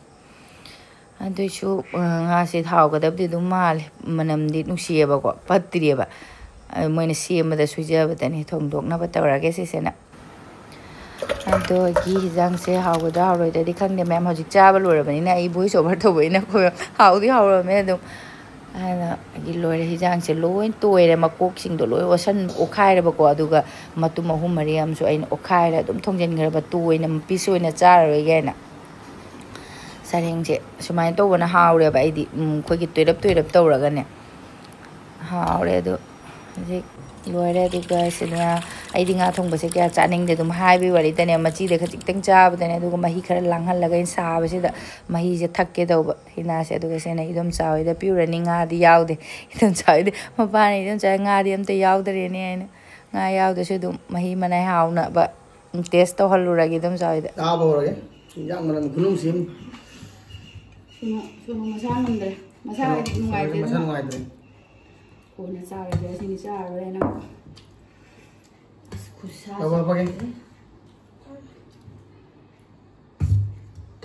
ꯑꯗꯨꯏꯁꯨ, ꯑ, ꯉꯥꯁꯦ ꯍꯥꯎꯒꯗꯕꯗꯤ ꯑꯗꯨꯝ ꯃꯥꯜꯂꯦ꯫ ꯃꯅꯝꯗꯤ ꯅꯨꯡꯁꯤꯌꯦꯕꯀꯣ, ꯄꯠꯇ꯭ꯔꯤꯑꯕ꯫ ꯑ, ꯃꯣꯏꯅ ꯁꯦꯝꯕꯗ ꯁꯣꯏꯖꯕꯗꯅꯤ꯫ ꯊꯣꯡꯗꯣꯛꯅꯕ ꯇꯧꯔꯒꯦ ꯁꯤꯁꯤꯅ꯫ ꯑꯗꯣ ꯑꯩꯒꯤ ꯍꯤꯟꯖꯥꯡꯁꯦ ꯍꯥꯎꯒꯗ꯭ꯔꯥ ꯍꯥꯎꯔꯣꯏꯗ꯭ꯔꯗꯤ ꯈꯪꯗꯦ, ꯃꯌꯥꯝ꯫ ꯍꯧꯖꯤꯛ ꯆꯥꯕ ꯂꯣꯏꯔꯕꯅꯤꯅ ꯑꯩ ꯚꯣꯏꯁ ꯑꯣꯚꯔ ꯇꯧꯕꯅꯤꯅ ꯑꯩꯈꯣꯏ ꯍꯥꯎꯗꯤ ꯍꯥꯎꯔꯝꯃꯦ ꯑꯗꯨꯝ꯫ ꯑꯗꯨꯅ ꯑꯩꯒꯤ ꯂꯣꯏꯔꯦ, ꯍꯤꯟꯖꯥꯡꯁꯦ ꯂꯣꯏ ꯇꯣꯏꯔꯦ, ꯃꯀꯣꯛꯁꯤꯡꯗꯣ ꯂꯣꯏ ꯑꯣꯠꯁꯟ ꯑꯣꯠꯈꯥꯏꯔꯕꯀꯣ꯫ ꯑꯗꯨꯒ ꯃꯇꯨꯝ ꯑꯍꯨꯝ ꯃꯔꯤ ꯑꯃꯁꯨ ꯑꯩꯅ ꯑꯣꯠꯈꯥꯏꯔ ꯑꯗꯨꯝ ꯊꯣꯡꯖꯤꯟꯈ꯭ꯔꯕ, ꯇꯣꯏꯅ ꯄꯤꯁ ꯑꯣꯏꯅ ꯆꯥꯔꯔꯣꯏꯒꯦ ꯍꯥꯏꯅ꯫ ꯁꯔꯦꯡꯁꯦ ꯁꯨꯃꯥꯏꯅ ꯇꯧꯕꯅ ꯍꯥꯎꯔꯦꯕ꯫ ꯑꯩꯗꯤ ꯎꯝ, ꯑꯩꯈꯣꯏꯒꯤ ꯇꯣꯏꯔꯞ ꯇꯣꯏꯔꯞ ꯇꯧꯔꯒꯅꯦ ꯍꯥꯎꯔꯦ꯫ ꯑꯗꯨ ꯍꯧꯖꯤꯛ ꯂꯣꯏꯔꯦ꯫ ꯑꯗꯨꯒ ꯁꯤꯅ, ꯑꯩꯗꯤ ꯉꯥ ꯊꯣꯡꯕꯁꯦ ꯀꯌꯥ ꯆꯥꯅꯤꯡꯗꯦ, ꯑꯗꯨꯝ ꯍꯥꯏꯕꯒꯤ ꯋꯥꯔꯤꯗꯅꯦ, ꯃꯆꯤꯗ ꯈꯖꯤꯛꯇꯪ ꯆꯥꯕꯗꯅꯦ꯫ ꯑꯗꯨꯒ ꯃꯍꯤ ꯈꯔ ꯂꯥꯡꯍꯜꯂꯒ ꯑꯩꯅ ꯁꯥꯕꯁꯤꯗ ꯃꯍꯤꯁꯦ ꯊꯛꯀꯦ ꯇꯧꯕ ꯍꯤꯅꯥꯁꯦ꯫ ꯑꯗꯨꯒ ꯁꯤꯅ ꯏꯗꯣꯝꯆꯥ ꯍꯣꯏꯗ ꯄꯤꯔꯨꯔꯅꯤ꯫ ꯉꯥꯗꯤ ꯌꯥꯎꯗꯦ꯫ ꯏꯗꯣꯝꯆꯥ ꯍꯣꯏꯗꯤ, ꯃꯄꯥꯅ ꯏꯗꯣꯝꯆꯥ ꯉꯥꯗꯤ ꯑꯝꯇ ꯌꯥꯎꯗꯔꯦꯅꯦ ꯍꯥꯏꯅ꯫ ꯉꯥ ꯌꯥꯎꯗ꯭ꯔꯁꯨ ꯑꯗꯨꯝ ꯃꯍꯤ ꯃꯅꯥꯏ ꯍꯥꯎꯅꯕ ꯇꯦꯁ ꯇꯧꯍꯜꯂꯨꯔꯒꯦ ꯏꯗꯣꯝꯆꯥ ꯍꯣꯏꯗ꯫ ꯆꯥꯕ ꯍꯧꯔꯒꯦ꯫ ꯏꯟꯖꯥꯡ ꯃꯅꯝ ꯈꯨꯅꯨꯡꯁꯤ ꯑꯃ꯫ ꯁꯨꯅꯨ, ꯁꯨꯅꯨ ꯃꯁꯥ ꯉꯝꯗ꯭ꯔꯦ꯫ ꯃꯁꯥ ꯁꯨꯅꯨ, ꯅꯨꯡꯉꯥꯏꯇꯦ ꯁꯨꯅꯨ ꯃꯁꯥ ꯑꯗꯨꯅ꯫ ꯅꯨꯡꯉꯥꯏꯇ꯭ꯔꯦ꯫ ꯀꯣꯟꯅ ꯆꯥꯔꯒꯦ, ꯑꯁꯤꯅꯤ ꯆꯥꯔꯔꯣꯏꯅ꯫ ꯑꯁ, ꯈꯨꯠꯁꯥꯁꯦ꯫ ꯂꯧꯔꯛꯄꯒꯦ꯫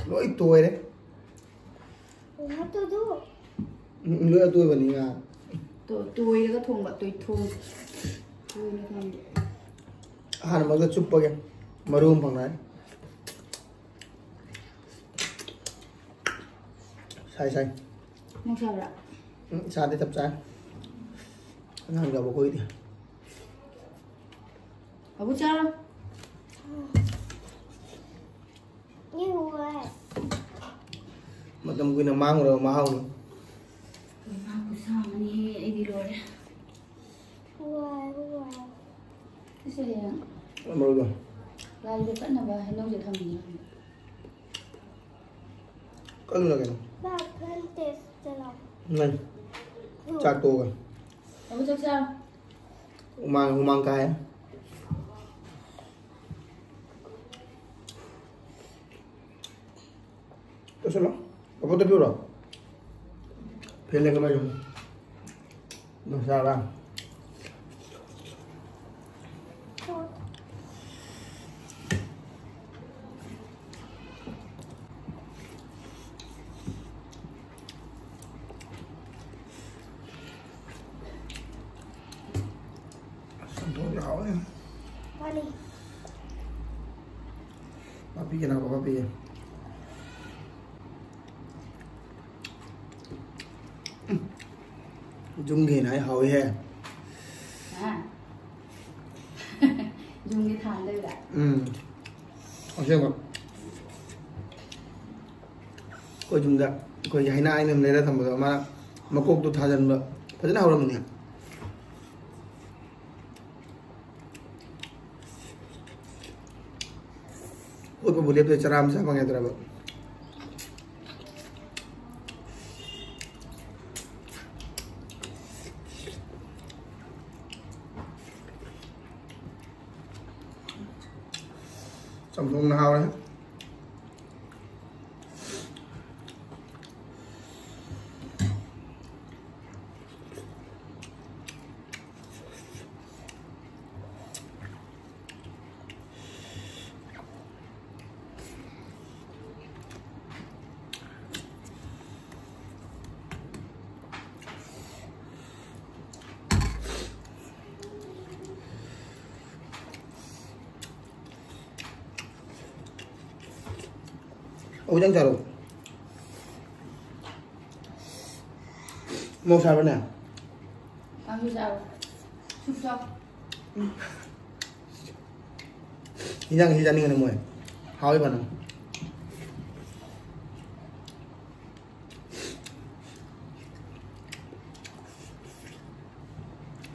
ꯂꯣꯏ ꯇꯣꯏꯔꯦ꯫ What to do? ꯎꯝ, ꯂꯣꯏ ꯑꯇꯣꯏꯕꯅꯤ ꯉꯥ꯫ ꯇꯣ-, ꯇꯣꯏꯔꯒ ꯊꯣꯡꯕ, ꯇꯣꯏꯊꯣꯡ꯫ ꯇꯣꯏꯅ ꯊꯣꯡꯕ꯫ ꯑꯍꯥꯟꯕꯗ ꯆꯨꯞꯄꯒꯦ꯫ ꯃꯔꯨ ꯑꯃ ꯐꯪꯉꯦ꯫ ꯁꯥꯏ, ꯁꯥꯏ꯫ ꯅꯪ ꯁꯥꯕ꯭ꯔꯥ? ꯎꯝ, ꯁꯥꯗꯦ, ꯆꯞ ꯆꯥꯏ꯫ ꯑꯉꯥꯡ ꯌꯥꯎꯕ ꯑꯩꯈꯣꯏꯗꯤ꯫ ꯑꯕꯨ ꯆꯥꯔꯣ꯫ ꯃꯇꯝ ꯀꯨꯏꯅ ꯃꯥꯡꯉꯨꯔꯕ ꯃꯍꯥꯎꯅꯤ꯫ ꯉꯥ ꯈꯨꯠꯁꯥ ꯑꯃꯅꯤꯍꯦ, ꯑꯩꯗꯤ ꯂꯣꯏꯔꯦ꯫ ꯁꯤꯁꯦ ꯍꯌꯦꯡ ꯃꯔꯨꯗꯣ꯫ ꯂꯥꯏꯗ ꯀꯠꯅꯕ ꯍꯩꯅꯧꯁꯦ ꯊꯝꯕꯤꯔꯝꯃꯦ꯫ ꯀꯜꯂꯨꯅ ꯀꯩꯅꯣ? ꯅꯪ ꯆꯥꯛ ꯇꯣꯛꯑꯒ꯫ ꯑꯕꯨ ꯆꯥꯛ ꯆꯥꯔꯣ꯫ ꯍꯨꯃꯥꯡ, ꯍꯨꯃꯥꯡ ꯀꯥꯏ꯫ ꯇꯧꯁꯜꯂꯣ꯫ ꯑꯕꯣꯛꯇ ꯄꯤꯔꯨꯔꯣ꯫ ꯐꯦꯟ ꯂꯩꯈꯠꯂꯣ ꯍꯥꯏꯌꯣ꯫ ꯅꯨꯡꯁꯥꯔꯥ? ꯁꯟꯗꯣꯛ ꯌꯥꯎꯋꯦ꯫ ꯃꯥꯅꯤ꯫ ꯄꯥꯄꯤꯒꯤ ꯅꯥꯕ ꯄꯥꯄꯤꯒꯤ꯫ ꯎꯝ꯫ ꯌꯨꯝꯒꯤ ꯍꯦꯟꯅ ꯑꯩ ꯍꯥꯎꯏꯍꯦ꯫ ꯍꯥ? ꯌꯨꯝꯒꯤ ꯊꯥꯅ ꯂꯩꯕ꯭ꯔꯥ? ꯎꯝ꯫ ꯑꯁꯦꯡꯕ꯫ ꯑꯩꯈꯣꯏ ꯌꯨꯝꯗ ꯑꯩꯈꯣꯏꯒꯤ ꯍꯩꯅꯥ ꯑꯩꯅ ꯂꯩꯔ ꯊꯝꯕꯗꯣ ꯃꯥ ꯃꯀꯣꯛꯇꯣ ꯊꯥꯖꯤꯟꯕ ꯐꯖꯅ ꯍꯧꯔꯝꯃꯤꯅꯦ꯫ ꯑꯣꯠꯄꯕꯨ ꯂꯦꯞꯇꯦ, ꯆꯔꯥ ꯑꯃ ꯆꯥ ꯐꯪꯉꯦꯗ꯭ꯔꯕ꯫ ꯆꯝꯊꯣꯡꯅ ꯍꯥꯎꯔꯦ꯫ ꯑꯣꯖꯥꯡ ꯆꯥꯔꯣ꯫ ꯃꯣꯔꯣꯛ ꯁꯥꯕ꯭ꯔꯅꯦ? ꯀꯥꯡꯁꯨ ꯆꯥꯔꯣ꯫ ꯁꯨꯞ ꯆꯥꯎ꯫ ꯏꯟꯖꯥꯡꯁꯤ ꯆꯥꯅꯤꯡꯉꯅꯤ ꯃꯣꯏ꯫ ꯍꯥꯎꯏ ꯐꯅ꯫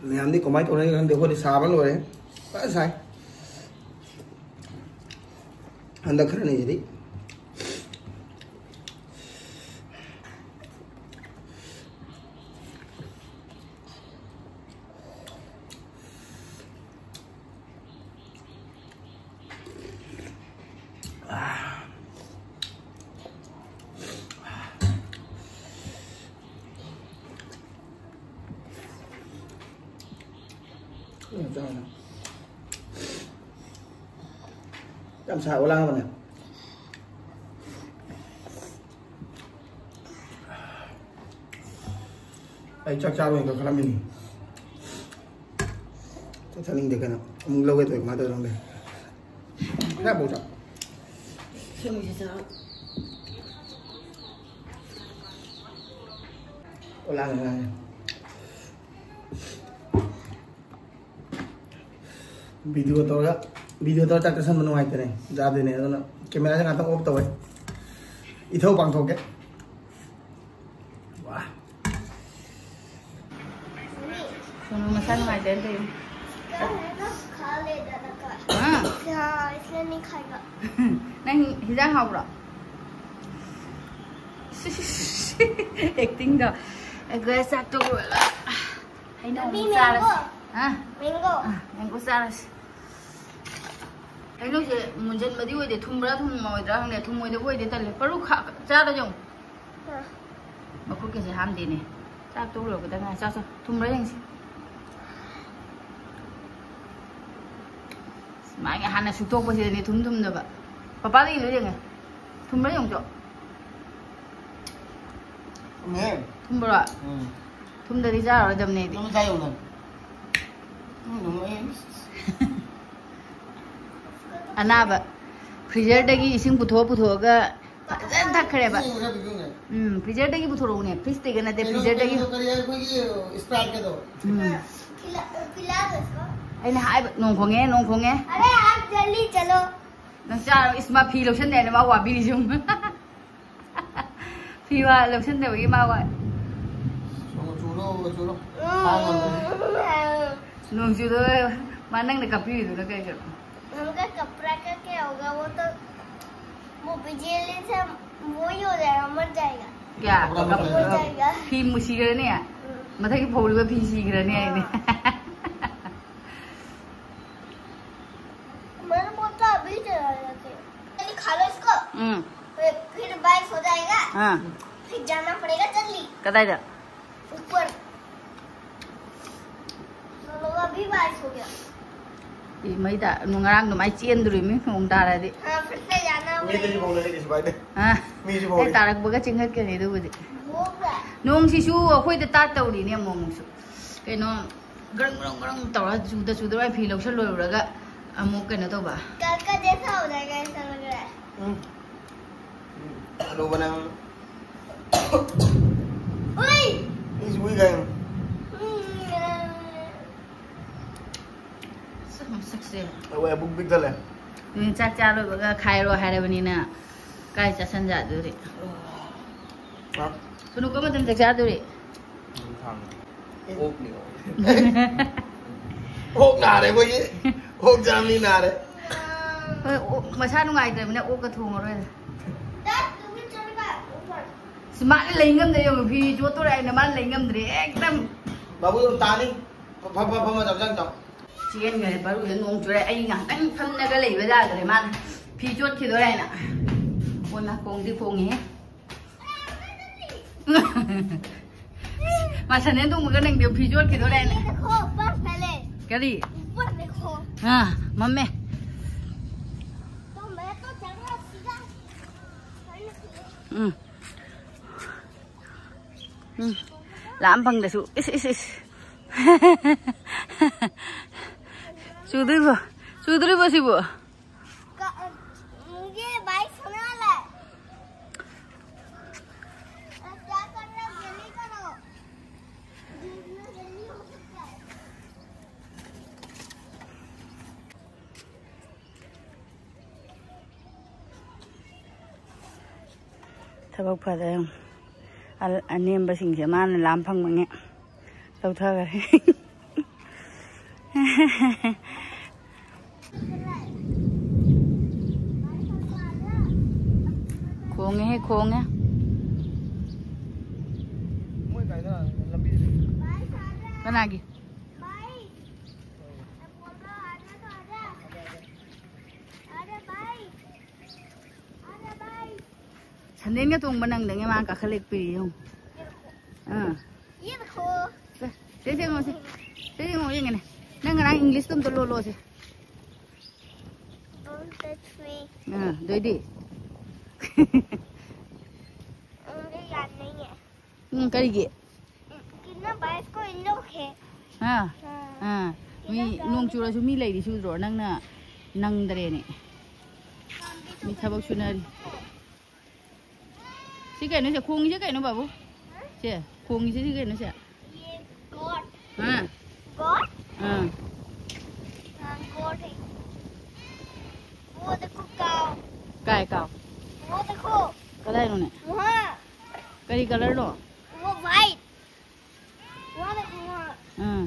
ꯃꯌꯥꯝꯗꯤ ꯀꯃꯥꯏꯅ ꯇꯧꯅꯔꯤꯅꯣ ꯈꯪꯗꯦ, ꯑꯩꯈꯣꯏꯗꯤ ꯁꯥꯕ ꯂꯣꯏꯔꯦ꯫ ꯐꯖꯅ ꯁꯥꯏ꯫ ꯍꯟꯗꯛ ꯈꯔꯅꯤꯁꯤꯗꯤ꯫ ꯌꯥꯝ ꯁꯥꯕ ꯂꯥꯡꯉꯕꯅꯦ꯫ ꯑꯩ ꯆꯥꯛ ꯆꯥꯔꯣꯏꯅ ꯈꯜꯂꯝꯃꯤꯅꯤ꯫ ꯆꯥꯛ ꯆꯥꯅꯤꯡꯗꯦ ꯀꯩꯅꯣ꯫ ꯑꯃꯨꯛ ꯂꯧꯒꯦ ꯇꯧꯋꯦ, ꯀꯃꯥꯏꯅ ꯇꯧꯔꯤꯅꯣ ꯈꯪꯗꯦ꯫ ꯈꯔ ꯄꯣꯛ ꯆꯥ꯫ ꯁꯦꯝꯃꯤꯁꯦ ꯆꯥ꯫ ꯑꯣ, ꯂꯥꯡꯉꯦ, ꯂꯥꯡꯉꯦ꯫ ꯚꯤꯗꯤꯑꯣ ꯇꯧꯔꯒ, ꯚꯤꯗꯤꯑꯣ ꯇꯧꯔꯒ ꯆꯥꯛ ꯆꯥꯁꯟꯕ ꯅꯨꯡꯉꯥꯏꯇꯦꯅꯦ, ꯌꯥꯗꯦꯅꯦ꯫ ꯑꯗꯨꯅ ꯀꯦꯃꯦꯔꯥꯁꯦ ꯉꯥꯛꯇꯪ ꯑꯣꯐ ꯇꯧꯋꯦ, ꯏꯊꯧ ꯄꯥꯡꯊꯣꯛꯀꯦ꯫ ꯋꯥ꯫ ꯁꯣꯅꯨ ꯃꯁꯥ ꯅꯨꯡꯉꯥꯏꯇꯦꯅ ꯇꯧꯔꯤꯅꯦ꯫ ꯈꯥ ꯂꯩꯗꯅꯀꯣ꯫ ꯍꯥ? ꯈꯥ, ꯏꯁꯂꯅꯤ ꯈꯥꯏꯕ꯫ ꯅꯪ ꯍꯤꯟꯖꯥꯡ ꯍꯥꯎꯕ꯭ꯔꯣ? ꯑꯦꯛꯇꯤꯡꯗꯣ꯫ ꯑꯩꯈꯣꯏ ꯆꯥꯛ ꯇꯣꯛꯂꯒ ꯍꯩꯅꯧ ꯑꯃꯨꯛ ꯆꯥꯔꯁꯤ꯫ ꯍꯥ? ꯃꯦꯡꯒꯣ꯫ ꯑꯥ, ꯃꯦꯡꯒꯣ ꯆꯥꯔꯁꯤ꯫ ꯍꯩꯅꯧꯁꯦ ꯃꯨꯟꯖꯟꯕꯗꯤ ꯑꯣꯏꯗꯦ, ꯊꯨꯝꯕ꯭ꯔꯥ ꯊꯨꯝꯃꯣꯏꯗ꯭ꯔꯥ ꯈꯪꯗꯦ, ꯊꯨꯝꯃꯣꯏꯗꯕ ꯑꯣꯏꯗꯦ, ꯇꯜꯂꯦ꯫ ꯄꯔꯨ ꯈꯥ-, ꯆꯥꯔ ꯌꯦꯡꯉꯨ꯫ ꯑꯥ꯫ ꯃꯈꯨꯠꯀꯁꯦ ꯍꯥꯝꯗꯦꯅꯦ꯫ ꯆꯥꯛ ꯇꯣꯛ ꯂꯣꯏꯔꯛꯄꯗ ꯉꯥꯏ꯫ ꯆꯥꯎ, ꯆꯥꯎ꯫ ꯊꯨꯝꯕ꯭ꯔꯥ ꯌꯦꯡꯁꯤ꯫ ꯃꯥꯒꯤ ꯍꯥꯟꯅ ꯁꯨꯛꯇꯣꯛꯄꯁꯤꯗꯅꯦ ꯊꯨꯝ ꯊꯨꯝꯗꯕ꯫ ꯄꯄꯥꯗ ꯌꯦꯡꯗꯣꯏ ꯌꯦꯡꯉꯦ꯫ ꯊꯨꯝꯕ꯭ꯔꯥ ꯌꯦꯡꯉꯨ ꯆꯣ꯫ ꯊꯨꯝꯃꯦ꯫ ꯊꯨꯝꯕ꯭ꯔꯣ? ꯎꯝ꯫ ꯊꯨꯝꯗꯗꯤ ꯆꯥꯔꯔꯣꯏꯗꯕꯅꯦ ꯑꯩꯗꯤ꯫ ꯅꯪ ꯆꯥ ꯌꯦꯡꯉꯨ ꯅꯪ꯫ ꯎꯝ, ꯊꯨꯝꯃꯦ꯫ ꯑꯅꯥꯕ ꯐ꯭ꯔꯤꯖꯔꯗꯒꯤ ꯏꯁꯤꯡ ꯄꯨꯊꯣꯛ ꯄꯨꯊꯣꯛꯑꯒ ꯐꯖꯅ ꯊꯛꯈ꯭ꯔꯦꯕ꯫ ꯏꯁꯤꯡ ꯈꯔ ꯄꯤꯕꯤꯌꯨꯅꯦ꯫ ꯎꯝ, ꯐ꯭ꯔꯤꯖꯔꯗꯒꯤ ꯄꯨꯊꯣꯔꯛꯎꯅꯦ, ꯐ꯭ꯔꯤꯖꯇꯒꯤ ꯅꯠꯇꯦ, ꯀꯩꯅꯣ, ꯐ꯭ꯔꯤꯖꯔꯗꯒꯤ꯫ ꯀꯩꯅꯣ, ꯀꯔꯤ ꯍꯥꯏ, ꯑꯩꯈꯣꯏꯒꯤ Spriteꯀꯗꯣ? ꯎꯝ꯫ खिला, खिला दो इसको। ꯑꯩꯅ ꯍꯥꯏꯕ, ꯅꯣꯡ ꯈꯣꯡꯉꯦ, ꯅꯣꯡ ꯈꯣꯡꯉꯦ꯫ अरे आप जल्दी चलो। ꯅꯪ ꯆꯥꯔꯣ, ꯏꯁ, ꯃꯥ ꯐꯤ ꯂꯧꯁꯟꯗꯦ ꯍꯥꯏꯅ ꯃꯥ ꯋꯥꯕꯤꯔꯤ ꯁꯨꯝ꯫ ꯐꯤ ꯋꯥ ꯂꯧꯁꯟꯗꯕꯒꯤ ꯃꯥ ꯋꯥ꯫ ꯆꯨꯔꯣ, ꯆꯨꯔꯣ, ꯆꯨꯔꯣ꯫ ꯎꯝ꯫ ꯈꯥꯡ ꯉꯝꯗ꯭ꯔꯦ꯫ ꯅꯣꯡ ꯆꯨꯗꯧꯔꯦ꯫ ꯃꯥ ꯅꯪꯅ ꯀꯞꯄꯤꯔꯤꯗꯨꯅ ꯀꯩꯒꯤꯅꯣ? उनका कपड़ा का क्या होगा? वो तो, वो बिजली से वो ही हो जाएगा, मर जाएगा। क्या? कपड़ा मर जाएगा। ꯐꯤ ꯃꯨꯁꯤꯈ꯭ꯔꯅꯤ? ꯎꯝ꯫ ꯃꯊꯛꯀꯤ ꯐꯧꯔꯤꯕ ꯐꯤ ꯁꯤꯈ꯭ꯔꯅꯤ ꯍꯥꯏꯅꯦ꯫ ꯑꯥ꯫ मेरे को तो अभी चला जाते हैं। जल्दी खा लो इसको। ꯎꯝ꯫ फिर, फिर बारिश हो जाएगा। ꯑꯥ꯫ फिर जाना पड़ेगा जल्दी। ꯀꯗꯥꯏꯗ? ऊपर। दोनों का भी बारिश हो गया। ꯏ, ꯃꯩ ꯇꯥ-, ꯉꯔꯥꯡ ꯑꯗꯨꯃꯥꯏꯅ ꯆꯦꯟꯗꯣꯔꯤꯃꯤ ꯅꯣꯡ ꯇꯥꯔꯗꯤ꯫ हाँ, फिर से जाना पड़ेगा। ꯃꯤꯁꯨ ꯐꯥꯎꯅꯔꯦ ꯀꯩꯁꯨ ꯀꯥꯏꯗꯦ꯫ ꯑꯥ꯫ ꯃꯤꯁꯨ ꯐꯥꯎꯔꯦ꯫ ꯑꯩ ꯇꯥꯔꯛꯄꯒ ꯆꯦꯟꯈꯠꯀꯅꯤ ꯑꯗꯨꯕꯨꯗꯤ꯫ ꯅꯣꯡꯁꯤꯁꯨ ꯑꯩꯈꯣꯏꯗ ꯇꯥꯠ ꯇꯧꯔꯤꯅꯦ ꯑꯃꯨꯛ ꯑꯃꯨꯛꯁꯨ꯫ ꯀꯩꯅꯣ, ꯒ꯭ꯔꯪ ꯒ꯭ꯔꯪ ꯒ꯭ꯔꯪ ꯇꯧꯔ ꯆꯨꯗ ꯆꯨꯗ ꯂꯣꯏ ꯐꯤ ꯂꯧꯁꯜ ꯂꯣꯏꯔꯨꯔꯒ ꯑꯃꯨꯛ ꯀꯩꯅꯣ ꯇꯧꯕ꯫ कल का जैसा हो जाएगा, ऐसा लग रहा है। ꯎꯝ꯫ ꯎꯝ꯫ ꯑꯂꯨ ꯃꯅꯝ꯫ ꯎꯏ! ꯏꯁ, ꯎꯏ ꯀꯥꯏꯅ꯫ ꯎꯝ꯫ ꯁꯦ꯫ ꯑꯩꯈꯣꯏ ꯑꯕꯨꯛ ꯄꯤꯛ ꯊꯜꯂꯦ꯫ ꯎꯝ, ꯆꯥꯛ ꯆꯥ ꯂꯣꯏꯕꯒ ꯈꯥꯏꯔꯣ ꯍꯥꯏꯔꯕꯅꯤꯅ ꯀꯥꯏ ꯆꯥꯁꯟ ꯌꯥꯗꯣꯔꯤ? ꯑ꯫ ꯁꯨꯅꯨ ꯀꯔꯝꯕ ꯃꯇꯝ ꯆꯥꯛ ꯆꯥꯗꯣꯔꯤ? ꯅꯨꯡꯊꯥꯡ꯫ ꯑꯣꯛꯅꯤ, ꯑꯣꯛ꯫ ꯑꯣꯛ ꯅꯥꯔꯦ ꯑꯩꯈꯣꯏꯒꯤ꯫ ꯑꯣꯛ ꯆꯥꯃꯤ ꯅꯥꯔꯦ꯫ ꯍꯣꯏ, ꯑꯣꯛ ꯃꯁꯥ ꯅꯨꯡꯉꯥꯏꯇ꯭ꯔꯕꯅꯤꯅ ꯑꯣꯛꯀ ꯊꯣꯡꯉꯔꯣꯏꯗ꯫ ꯁꯤ ꯃꯥꯅ ꯂꯩ ꯉꯝꯗ꯭ꯔꯦ, ꯌꯦꯡꯉꯨ, ꯐꯤ ꯆꯣꯠꯇꯣꯔꯦ ꯍꯥꯏꯅ ꯃꯥꯅ ꯂꯩ ꯉꯝꯗ꯭ꯔꯦ, ꯑꯦꯛꯗꯝ꯫ ꯕꯥꯕꯨ, ꯑꯗꯨꯝ ꯇꯥꯅꯤ꯫ ꯐ-, ꯐ-, ꯐ-, ꯐꯝꯃ ꯆꯥꯛ ꯆꯥꯎ꯫ ꯆꯦꯟꯈ꯭ꯔꯦ, ꯕꯥꯔꯨꯗ ꯅꯣꯡ ꯆꯨꯔꯦ꯫ ꯑꯩ ꯉꯥꯏꯍꯥꯛꯇꯪ ꯐꯝꯂꯒ ꯂꯩꯕ ꯌꯥꯗ꯭ꯔꯦ, ꯃꯥꯅ ꯐꯤ ꯆꯣꯠꯈꯤꯗꯣꯔꯦ ꯍꯥꯏꯅ꯫ ꯑꯣ, ꯅꯥꯀꯣꯡꯗꯤ ꯈꯣꯡꯉꯤꯍꯦ꯫ ꯃꯥ ꯁꯟꯗꯦ ꯇꯣꯡꯕꯒ ꯅꯪꯗꯤ ꯐꯤ ꯆꯣꯠꯈꯤꯗꯣꯔꯦ ꯍꯥꯏꯅ꯫ ये देखो, ऊपर फैले। ꯀꯔꯤ? ऊपर देखो। ꯑꯥ, ꯃꯝꯃꯦ꯫ तो मैं तो चढ़ रहा सीधा। ꯎꯝ꯫ ꯎꯝ꯫ ꯂꯥꯝ ꯐꯪꯗꯁꯨ꯫ ꯏꯁ, ꯏꯁ, ꯏꯁ꯫ ꯆꯨꯗꯣꯏꯕꯣ? ꯆꯨꯗꯣꯔꯤꯕꯣ ꯁꯤꯕꯨ? ꯀ-, ये बाइक होने वाला है। अब क्या करना है, जल्दी करो। जितना जल्दी हो सकता है। ꯊꯕꯛ ꯐꯗ꯭ꯔꯦ꯫ ꯑꯜ-, ꯑꯅꯦꯝꯕꯁꯤꯡꯁꯦ ꯃꯥꯅ ꯂꯥꯝ ꯐꯪꯕꯉꯦ ꯂꯧꯊꯈꯔꯦ꯫ ꯈꯣꯡꯉꯦꯍꯦ, ꯈꯣꯡꯉꯦ꯫ ꯃꯣꯏ ꯀꯥꯏꯗ ꯂꯝꯕꯤꯗ ꯂꯩ? ꯀꯅꯥꯒꯤ? ꯁꯟꯗꯦꯟꯒ ꯇꯣꯡꯕ ꯅꯪꯗꯉꯩ ꯃꯥ ꯀꯥꯈꯠꯂꯛꯄꯤꯔꯤ ꯌꯦꯡꯉꯨ꯫ ꯑꯥ꯫ ꯁꯦ, ꯁꯦ, ꯁꯦ, ꯌꯦꯡꯉꯣ, ꯁꯦ꯫ ꯁꯦ, ꯌꯦꯡꯉꯣ, ꯌꯦꯡꯒꯅꯦ꯫ ꯅꯪ ꯉꯔꯥꯡ ꯏꯪꯂꯤꯁꯇꯣ ꯑꯝꯇ ꯂꯣꯜꯂꯣꯁꯦ꯫ Don't touch me. ꯑꯥ, ꯑꯗꯨꯑꯣꯏꯗꯤ? ꯑꯩꯗꯤ ꯌꯥꯅꯤꯡꯉꯦ꯫ ꯎꯝ, ꯀꯔꯤꯒꯤ? ꯎꯝ, ꯀꯤꯟꯅ ꯚꯥꯏꯁ ꯀꯣ ꯏꯟ ꯂꯣꯛ ꯍꯦ꯫ ꯑꯥ, ꯑꯥ꯫ ꯑꯥ꯫ ꯃꯤ ꯀꯤꯟꯅ ꯅꯣꯡ ꯆꯨꯔꯁꯨ ꯃꯤ ꯂꯩꯔꯤ ꯁꯨꯗ꯭ꯔꯣ? ꯅꯪꯅ ꯅꯪꯗ꯭ꯔꯦꯅꯦ꯫ ꯃꯤ ꯊꯕꯛ ꯁꯨꯅꯔꯤ꯫ ꯁꯤ ꯀꯩꯅꯣ ꯁꯦ? ꯈꯣꯡꯉꯤꯁꯦ ꯀꯩꯅꯣ, ꯕꯥꯕꯨ? ꯁꯦ, ꯈꯣꯡꯉꯤꯁꯦ ꯁꯤ ꯀꯩꯅꯣ ꯁꯦ? ये गॉड। ꯑꯥ꯫ गॉड? ꯑꯥ꯫ हाँ, गॉड है। ꯀꯥꯏ ꯀꯥꯎ? वो देखो। ꯀꯗꯥꯏꯅꯣꯅꯦ? वहाँ। ꯀꯔꯤ ꯀꯂꯔꯅꯣ? वो व्हाइट। वहाँ देखो, वहाँ। ꯑꯥ,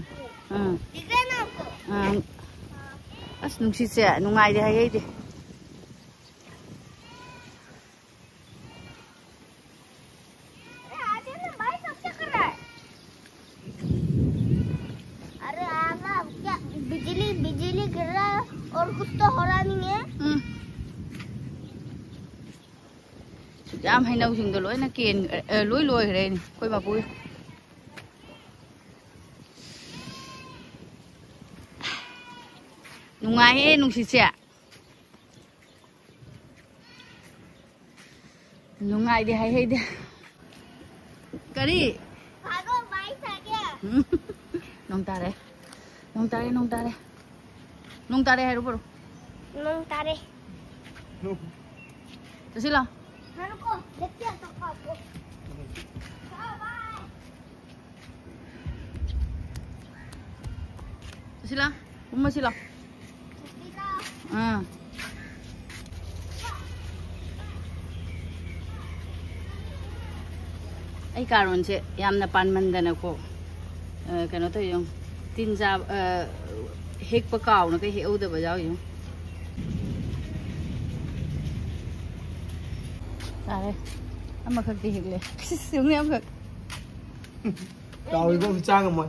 ꯑꯥ꯫ दिख रहा है ना आपको? ꯑꯥ꯫ ꯑꯁ, ꯅꯨꯡꯁꯤꯠꯁꯦ ꯅꯨꯡꯉꯥꯏꯔꯦ ꯍꯥꯏꯍꯩꯗꯦ꯫ अरे, आ जाना भाई, सब क्या कर रहा है? अरे, आना, क्या बिजली, बिजली गिर रहा है और कुछ तो हो रहा नहीं है। ꯎꯝ꯫ ꯁꯨꯛꯌꯥꯝ ꯍꯩꯅꯧꯁꯤꯡꯗꯣ ꯂꯣꯏꯅ ꯀꯦꯟ-, ꯑ, ꯂꯣꯏ ꯂꯣꯏꯈ꯭ꯔꯦꯅꯦ ꯑꯩꯈꯣꯏ ꯃꯄꯨꯒꯤ꯫ ꯅꯨꯡꯉꯥꯏꯍꯦ ꯅꯨꯡꯁꯤꯠꯁꯦ꯫ ꯅꯨꯡꯉꯥꯏꯗꯦ ꯍꯥꯏꯍꯩꯗꯦ꯫ ꯀꯔꯤ? भागो, बारिश आ गया। ꯎꯝ꯫ ꯅꯣꯡ ꯇꯥꯔꯦ꯫ ꯅꯣꯡ ꯇꯥꯔꯦ, ꯅꯣꯡ ꯇꯥꯔꯦ꯫ ꯅꯣꯡ ꯇꯥꯔꯦ ꯍꯥꯏꯔꯨꯕ꯭ꯔꯣ? ꯅꯣꯡ ꯇꯥꯔꯦ꯫ ꯆꯠꯁꯤ ꯂꯥꯎ꯫ हाँ, रुको, देखते हैं तो आपको। हाँ, बाय। ꯆꯠꯁꯤ ꯂꯥꯎ꯫ ꯀꯨꯝꯃꯁꯤ ꯂꯥꯎ꯫ ꯑꯥ꯫ ꯑꯩ ꯀꯥꯔꯣꯟꯁꯦ ꯌꯥꯝꯅ ꯄꯥꯟꯃꯟꯗꯅꯀꯣ, ꯑ, ꯀꯩꯅꯣ ꯇꯧꯋꯤ ꯌꯦꯡꯉꯨ꯫ ꯇꯤꯟ ꯆꯥꯕ, ꯑ, ꯍꯦꯛꯄ ꯀꯥꯎꯅ ꯀꯩ ꯍꯦꯛꯍꯧꯗꯕ ꯌꯥꯎꯋꯤ ꯌꯦꯡꯉꯨ꯫ ꯆꯥꯔꯦ꯫ ꯑꯃꯈꯛꯇꯤ ꯍꯦꯛꯂꯦ꯫ ꯌꯦꯡꯉꯨꯅꯦ ꯑꯃꯈꯛ꯫ ꯀꯥꯎꯏꯀꯣ, ꯆꯥ ꯉꯝꯃꯣꯏ꯫